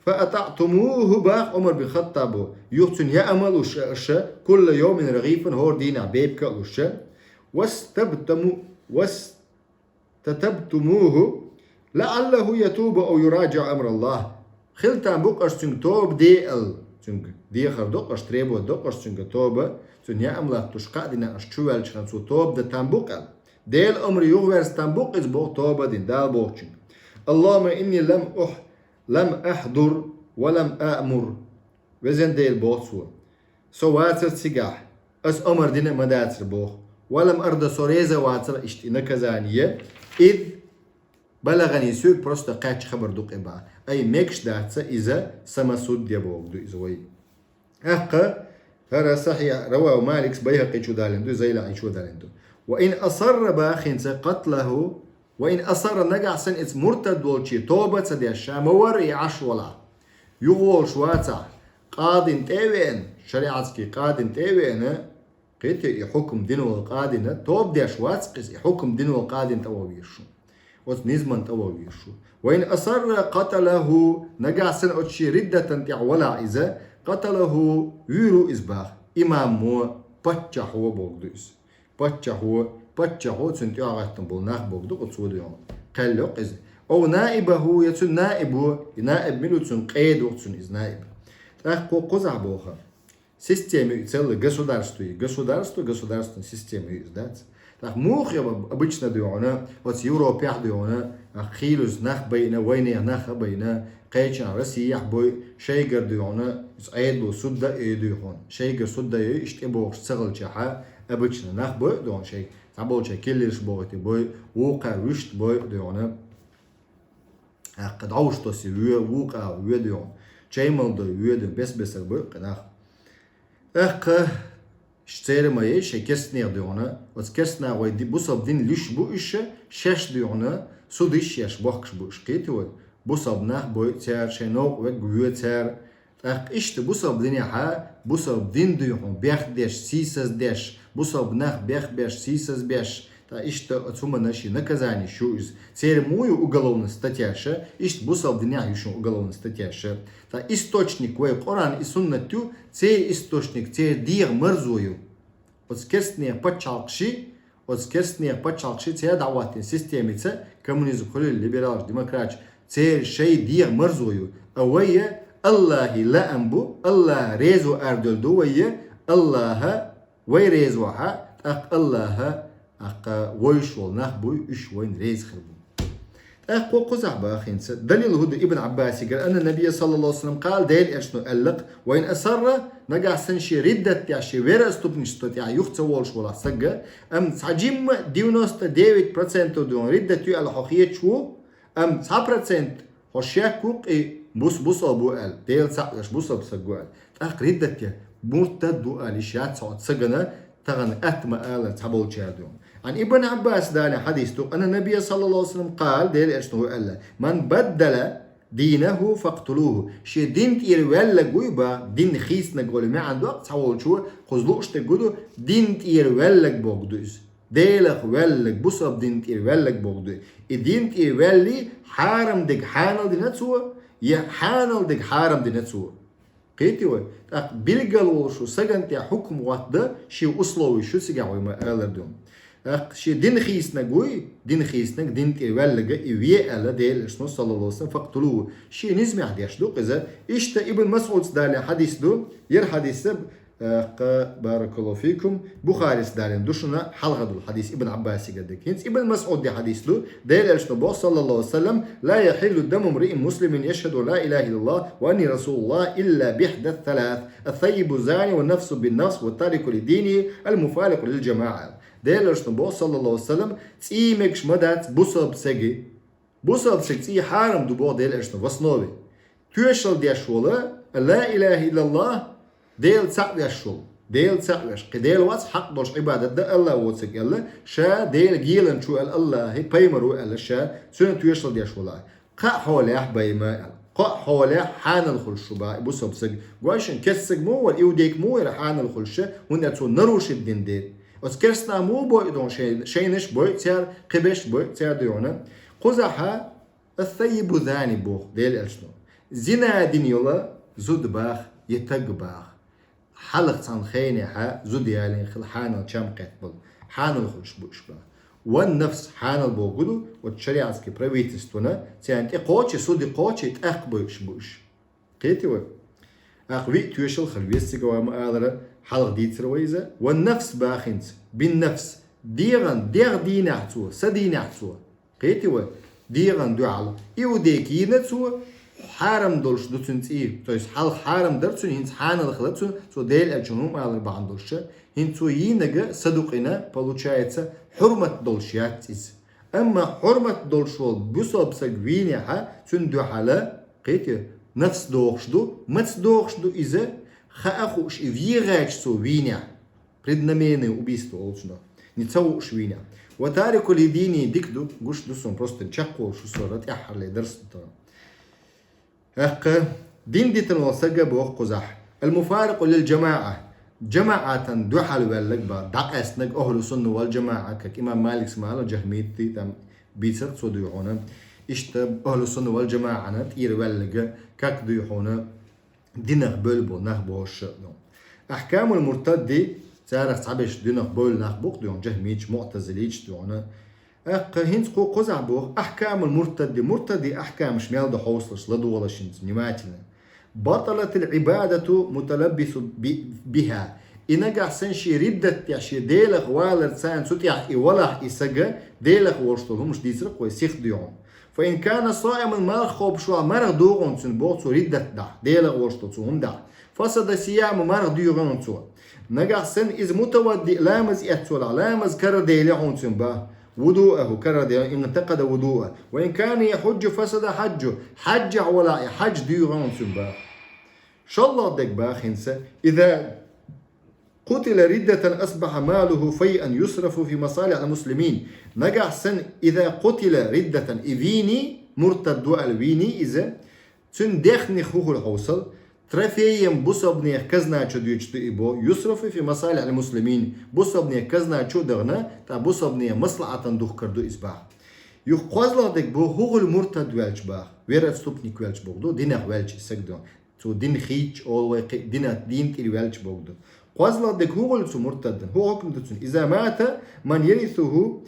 «فأطعتموه», боху Ӏумар бин Хаттабо, юха цуьнан яа ма луш аша, «كل يوم رغيفا», хӀора дийнахь бепиг а луш аша. «واستتبتمو-، واستتبتموه لعله يتوب أو يراجع أمر الله». Хила там бу-кх аша цуьнга тоба де аьлла, цуьнга дехар до-кх аша, требовать до-кх аша цуьнга тоба, цуьнан яа ма латтуш, кхаа дийнахь аша чувоьллачу хенахь цо тоба дан там бу-кх аьлла. Делан омра юхаверза там бу-кх иза боху тоба дина, Дала бохучуьнга. «اللهم إني لم أح-، لم أحضر ولم آمر». Везан Дела, боху цо, со вацара цигахь, аса омра дина а ма дацара боху. «ولم أرض», со реза а вацара иштта и наказание, «إذ بلغني», соьга просто кхаьчча хабар ду-кх и боху. Ай, мегаш дац иза, самосуд де бохург ду иза вай. ТӀаккха хӀара сахьихь, раваху Маликс, Байхакъичо далийна ду, ЗайлаӀичо далийна ду. «وإن أصر», боху хӀинца, «قتله», «وإن أصر», нагахь санна иза муртад волчу тоба а ца деш, ша ма-варра и Ӏаш валахь, юхаволуш вацахь, къадина тӀе а веана, шариатский къадина тӀе а веана, кхетий, и хьукам дина волу къадина тоба деш вац-кх иза, и хьукам дина волу къадина тӀе вогӀу везаш ву. Оцу низамна тӀе вогӀу везаш ву. «وإن أصر قتله», нагахь санна оцу шен риддатан тӀехь валахь иза, «قتله», вуьйр ву иза боху, имамо, паччахьо бохург ду иза. Паччахьо, паччахьо, цуьнан тӀехьагӀоьттина болу нах бохург ду-кх оцу, цо дуьйна. Кхел йо-кх иза. «أو نائبه», я цуьнан наибо, и наиб мила ву цуьнан, къеда ву-кх цуьнан иза наиб. ТӀаккха кху кхузахь боху. Система ю и, целый государство ю, государство, государственная система ю иза, дац? ТӀаккха муха я обычно дуьйна, оцу Европехь дуьйна, а, хийлаза нах байна, вайнех нах а байна, кхечанхьа Россехь бой, шайгара дуьйна, иза Ӏедало суд а йой дуьйна, шайгара суд а йой, иштта тӀебогӀуш ца хилчахьа, обычно нах бой а дуьйна шайга, цхьаболчай киллерш бохуьйтуш бой, вукхара вуьшта бой а дуьйна. ТӀаккха дӀовш тоссе воь, вукъа воь да хьона, чай мала дой воь да хьона, бес-бесара бой кхы нах. ТӀаккха церан ма яй шоай керстанех да хьона, оцу керстанаша вай ди-, бусалба дин луьйш бу уьш, шаьш да хьона, судаш еш бохкаш бу уьш, кхетий вай? Бусалба нах бой цара, шоай новкъа вег воь цара. ТӀаккха иштта бусалба динехьа, бусалба дин да хьона бехк беш, сийсаз беш, бусалба нах бехк беш, сийсаз беш. ТӀаккха иштта оцу хӀуманна шен наказани ю иза. Церан муха ю уголовни статьяш, иштта бусалба динехьа ю шун уголовни статьяш. ТӀаккха источник вай Къуръан и суннат ю, церан источник, церан дегӀан марзо ю. Оцу керстанех пачхьалкхаш, оцу керстанех пачхьалкхаш церан дӀахӀоттийна системица, коммунизм хуьлийла, либералаш, демократаш, церан шоай дегӀан марзо ю. А вай АллахӀа лаам бу, АллахӀ резо арадовла ду вай, АллахӀ вай резо хьа, тӀаккха АллахӀ, тӀаккха вовзаш волу нах буй, уьш вайна реза хир бу. ТӀаккха кхузахь баха хӀинца далил хӀун ду Ибн Ӏаббасигара, анна Набия саллаллаху алейхи ва саллям къала, Делан Элчано аьлла-кх, ва ин асарра, нагахь санна шен риддат тӀехь, шен вероятността тӀехь юха ца волуш волахь сага, амма цхьа жимма девяносто девять процентов ду хьуна риддат ю аьлла хьо хеташ ву, амма цхьа процент хьо шек ву-кх и бус-, бусалба ву аьлла, Дела цхьаъ веш бусалба саг ву аьлла. ТӀаккха риддат тӀехь муртад ву аьлла йиш яц хьо оцу сагана, тахана атта ма аллара цхьаболчара ду. Ӏан Ибн Ӏаббас далийна хьадис ду, анна Набия саллаллаху алейхи ва саллям къала, Делан Элчано аьлла, ман баддала дийнаху факътулуху. Шен дин тӀера ваьлларг вуй бах, дин хийцинарг олу маьӀна доккху цхьаволчо, кхуза лууш дерг хӀун ду, дин тӀера ваьлларг бохург ду иза. Делах ваьлларг, бусалба дин тӀера ваьлларг бохург ду. И дин тӀера ваьллий, хьарам дерг хьанал дина цо, я хьанал дерг хьарам дина цо. Кхетий вай? ТӀаккха билггал волуш ву сагана тӀехь хьукам хӀоттадан шен условеш ю цигахь вай ма аллара ду. ТӀаккха шен дин хийцинарг вуй, дин хийцинарг, дин тӀера ваьлларг и ве аьлла Делан Элчано саллаллаху алейхи ва саллям, факътулуху. Шен низамехь деш ду-кх иза. Иштта Ибн МасӀуда далийна хьадис ду, ер хьадис а, тӀаккха, баракаллаху фикум, Бухарис далийна ду шуна хьалха долу хьадис Ибн Ӏаббасигара дерг. ХӀинца Ибн МасӀудан хьадис ду, Делан Элчано боху, саллаллаху алейхи ва саллям, ла яхьиллу даму мриин муслимин яшхаду ла илаха иллаллаху ва анни расулуллах илла бихьда салас, ат-таййибу зани ва нафсу бин нафс ва тарику ли дини ал-муфарикъу лил джамаӀа. Делан Элчано боху, саллаллаху алейхи ва саллям, цӀий мегаш ма дац бусалба саги. Бусалба саг цӀий хьарам ду боху Делан Элчано в основе. Тоьшалла деш волу, ла илаха иллаллах, Дела цхьаъ веш волу. Дела цхьаъ веш. Кхин Дела вац хьакъ долуш Ӏибадат дан АллахӀ воцург аьлла, ша Делан геланчо аьлла АллахӀа, пайхамаро аьлла ша, цуьнан тоьшалла деш волу. Кхаа хьолехь бай ма аьлла. Кхаа хьолехь хьанал хуьлуш ву бах и бусалба саг. Гой шуна, керста саг муха вара, иудейк муха яра хьанал хуьлуш, хӀунда аьлча цо нарушить дина дела. Оцу керстанаша муха бойу ду хьуна шайн-, шайнаш бойу цара, кхиберш бойу цара ду хьуна. Кхузахьа ат-таййибу зани боху Делан Элчано. Зина дина йолу зуда бах, я таг бах. Хьалха цхьана хенехьа зуда ялийна хила хьанал чам кхетта болу. Хьанал хуьлуш бу уьш бах. Ван нафс хьанал бохург ду, оцу шариатский правительствона царна тӀе кхочу, суде кхочу, тӀаккха бойуш бу уьш. Кхетий вай? Акха виъ тоьшалла хила веза цига вай ма аллара, хьалха дийцира вай иза. Ван нафс бах хӀинца, бин нафс. ДегӀан, дегӀ дийнехь цо, са дийнехь цо. Кхетий вай? ДегӀан дуьхьал. Иудейк йийна цо, хьарам долуш ду цуьнан цӀий. То есть хьалха хьарам дара цуьнан, хӀинца хьанал хилла цуьнан, цо Делан Элчано хӀума алар бахьана долуш. ХӀинца цо йийнарг садукъина, получается, хьурмат долуш яц иза. Амма хьурмат долуш волу бусалба саг вийнехьа, цуьнан дуьхьала, кхетий, нафс дохуш ду, маца дохуш ду иза, хаа хууш и вегӀача цо вийнехь. Преднамеренное убийство олучунах. Ни ца хууш вийнехь. Ва тарику ли дини дика ду, гуш ду суна, просто чекхволуш ву со, ра тӀаьххьарле дарс ду тара. ТӀаккха дин дитина волу сага боху кхузахь. Ал-муфарикъу лил джамаӀа. ДжамаӀатан дуьхьал ваьллаг бах, дӀакъаьстинарг ахӀлу сунна вал джамаӀа, как имам Маликс ма аллара, джахмитти там бийцарх цо дуй хьуна. Иштта ахӀлу сунна вал джамаӀана тӀера ваьллага, как дуй хьуна, динах бевлла болу нах бохуш ду. Ахькамул муртадди, царах цхьаберш динах бевлла нах бу-кх дуй хьуна, джахмитча, муътазилича дуй хьуна. ТӀаккха хӀинца кху кхузахь боху, ахькамул муртадди, муртадди ахькамаш мел ду хьовсалаш, ладогӀалаш хӀинца внимательно. Баталатил Ӏибадату муталаббису би-, биха. И нагахь санна шен риддат тӀехь, шен Делах валар царна цу тӀехь и валахь и сага, Делах волуш долу хӀумаш дийцарх вай сих дуй хьуна. Фа ин кана саиман, марха кхобуш валахь, марха догӀу хьуна цуьнан боху цо риддат дахь, Делах волуш долу цу хӀума дахь. Фасада сияму, марха дуьйгӀу хьуна цо. Нагахь санна иза мутавадди, ламаз эццолахь, ламаз карадели хьуна цуьнан бах. وضوءه كرد انتقد وضوءه وإن كان يحج فسد حجه. Хьаьжцахь валахь, хьаж дуьйгӀу цуьнан бах. ШоллагӀа дерг бах хӀинца: إذا قتل ردة أصبح ماله فيئا يصرف في مصالح المسلمين. Нагахь санна إذا قتل ردة, и вийний, муртад ву аьлла вийний иза, цуьнан дехнех хӀу хуьлу хьовсал, трофеем бусалбанех казна чу дуьйцуш ду и бо, يصرف في مصالح المسلمين, бусалбанех казна чу а дахана, тӀаккха бусалбанех маслахьатан духкар ду иза бах. Юха кхозлагӀа дерг бо хӀу хуьлу муртад ваьлча бах, вероотступник ваьлча боху ду, динах ваьлча и саг ду. Цо дин хийцча олу вай кхин дина, дин тӀера ваьлча боху ду. КхозлагӀа дерг хӀу хуьлу цу муртаддан? ХӀу хьукм ду цуьнан? إذا مات من يرثه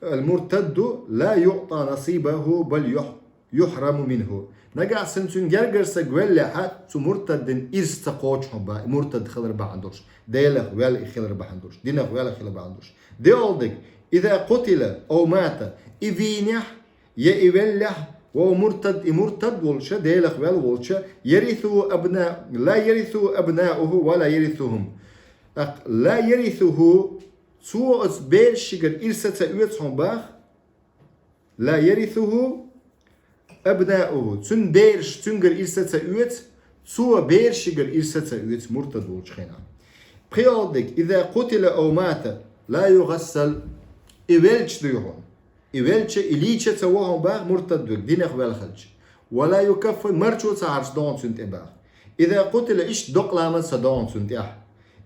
المرتد لا يعطى نصيبه بل يح- يحرم منه. Нагахь санна цуьнан гергара саг веллехь, цу муртаддан ирс ца кхочу хьуна бах, и муртад хилар бахьана долуш, Делах ваьлла и хилар бахьана долуш, динах ваьлла хилар бахьана долуш. ДоьалгӀа дерг: إذا قتل أو مات, и вийнехь, я и веллехь, وهو مرتد, и муртад волча, Делах ваьлла волча, يرثه أبناء لا يرثه أبناؤه ولا يرثهم. ТӀаккха لا يرثه, цо оцу берашигара ирс ца оьцу хьуна бах, لا يرثه أبناؤه, цуьнан бераш цуьнгара ирс ца оьцу, цо берашигара ирс ца оьцу муртад волчу хенахь. ПхоьалгӀа дерг: إذا قتل أو مات لا يغسل, и велча дуй хьуна. И велча, и лийча ца во хьуна бах муртад верг, динах ваьлла хилча. ولا يكفن, марчо ца хьарчадо хьуна цуьнан тӀе бах. إذا قتل, иштта докъа ламаз ца до хьуна цуьнан тӀехь.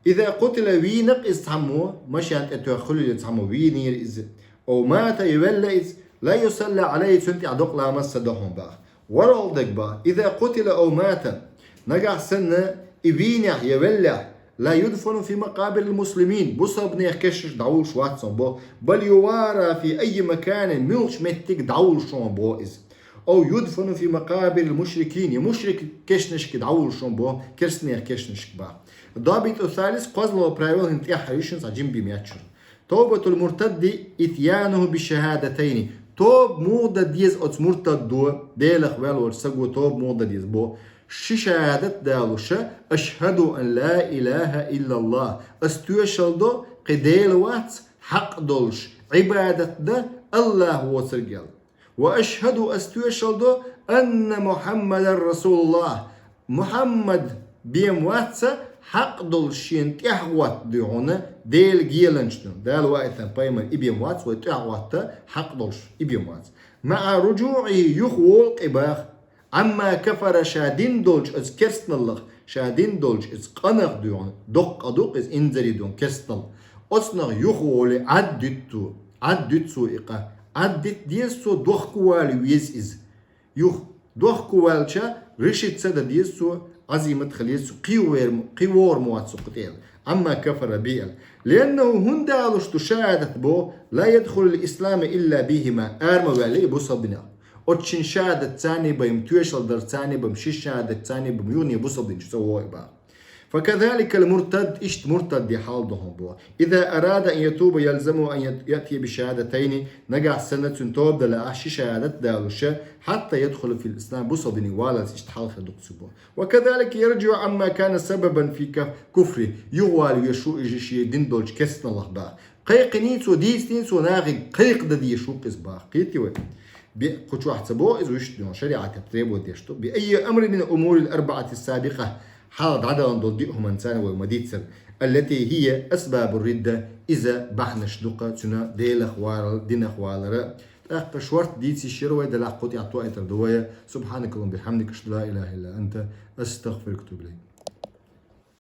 إذا قتل, вийнакъ иза цхьаммо, машен тӀе тоьхна хуьлийла цхьаммо вийнера иза. أو مات, я велла иза, لا يصلى عليه, цуьнан тӀехь докъа ламаз ца до хьуна бах. ВорхӀалгӀа дерг бах: إذا قتل أو مات, нагахь санна и вийнехь я веллехь, لا يدفن في مقابر المسلمين, бусалбанех кешнашка дӀавуллуш вац цо бо, بل يوارى في أي مكان, муьлхачу меттиг дӀавуллуш хьуна бо иза. أو يدفن في مقابر المشركين, я мушрик кешнашка дӀавуллуш хьуна бо, керстанех кешнашка бах. الضابط الثالث, кхозлагӀа правило хӀинца тӀаьххьара ю, шуна цхьа жимма бен метташ. توبة المرتد إتيانه بالشهادتين. Тоба муха дан деза оцу муртаддо, Делах ваьлла волчу саго тоба муха дан деза бо? Ши шахӀадат далуша: أشهد أن لا إله إلا الله, ас тоьшалла до, кхин Дела вац хьакъ долуш Ӏибадат дан АллахӀ воцург аьлла. وأشهد, ас тоьшалла до, أن محمدا رسول الله, Мухьаммад бен вац хьакъ долуш шена тӀаьхьахӀотта дуй хьуна Делан геланча ду. Дала ваийтина пайхамар и бен вац, вай тӀаьхьахӀотта хьакъ долуш и бен вац. مع رجوعه, юха волу кхин бах, عما كفر, ша дина долчу оцу керстаналлах, ша дина долчу оцу къинах дуй хьуна, доккха къа ду-кх иза, инзаре ду керстаналла. Оцунах юха волий Ӏад дуьту, Ӏад дуьту цо и къа. Ӏад дита деза цо, дохко вала веза иза. Юха дохко ваьлча, решить ца дан деза цо, Ӏазимат хила еза цо, кхин вер-, кхин вогӀур ма вац цо кху тӀе аьлла. عما كفر به аьлла. لأنه, хӀунда аьлча ду шахӀадат бо, لا يدخل الإسلام إلا بهما, ара ма ваьлла и бусалба динах. Оцу шина шахӀадатца бен, тоьшалла дарца бен, ши шахӀадатца бен юха бусалба дин чу ца вогӀу и бах. فكذلك المرتد, иштта муртадди хьал ду хьуна бо. إذا أراد أن يتوب يلزمه أن يت-, يأتي بالشهادتين, нагахь санна цуьнан тоба дан лаахь ши шахӀадат далуша, حتى يدخل في الإسلام, бусалба дине валлалц иштта хьал хир ду-кх цуьнан бо. وكذلك يرجع عما كان سببا في كف-, كفره, юхавала везаш ву иза шен дина долчу керстаналлах бах. Кхайкхиний цо, дийциний цо нахе, кхайкха дан дезаш ву-кх иза бах. Кхетий вай? Бе-, кху чохь ца боху иза вуьшта дуьйна, шариӀатехь требовать деш ду. بأي أمر من الأمور الأربعة السابقة, хьалха дӀадахана долу диъ хӀуманца вай ма-дийццара. التي هي أسباب الردة, иза бахьанаш ду-кх цуьнан Делах валар, динах валара. ТӀаккха шорта дийца йиш яра вай, делахь кху тӀехь тоуьйтур ду вай. سبحانك اللهم وبحمدك، أشهد أن لا إله إلا أنت، أستغفرك وأتوب إليك.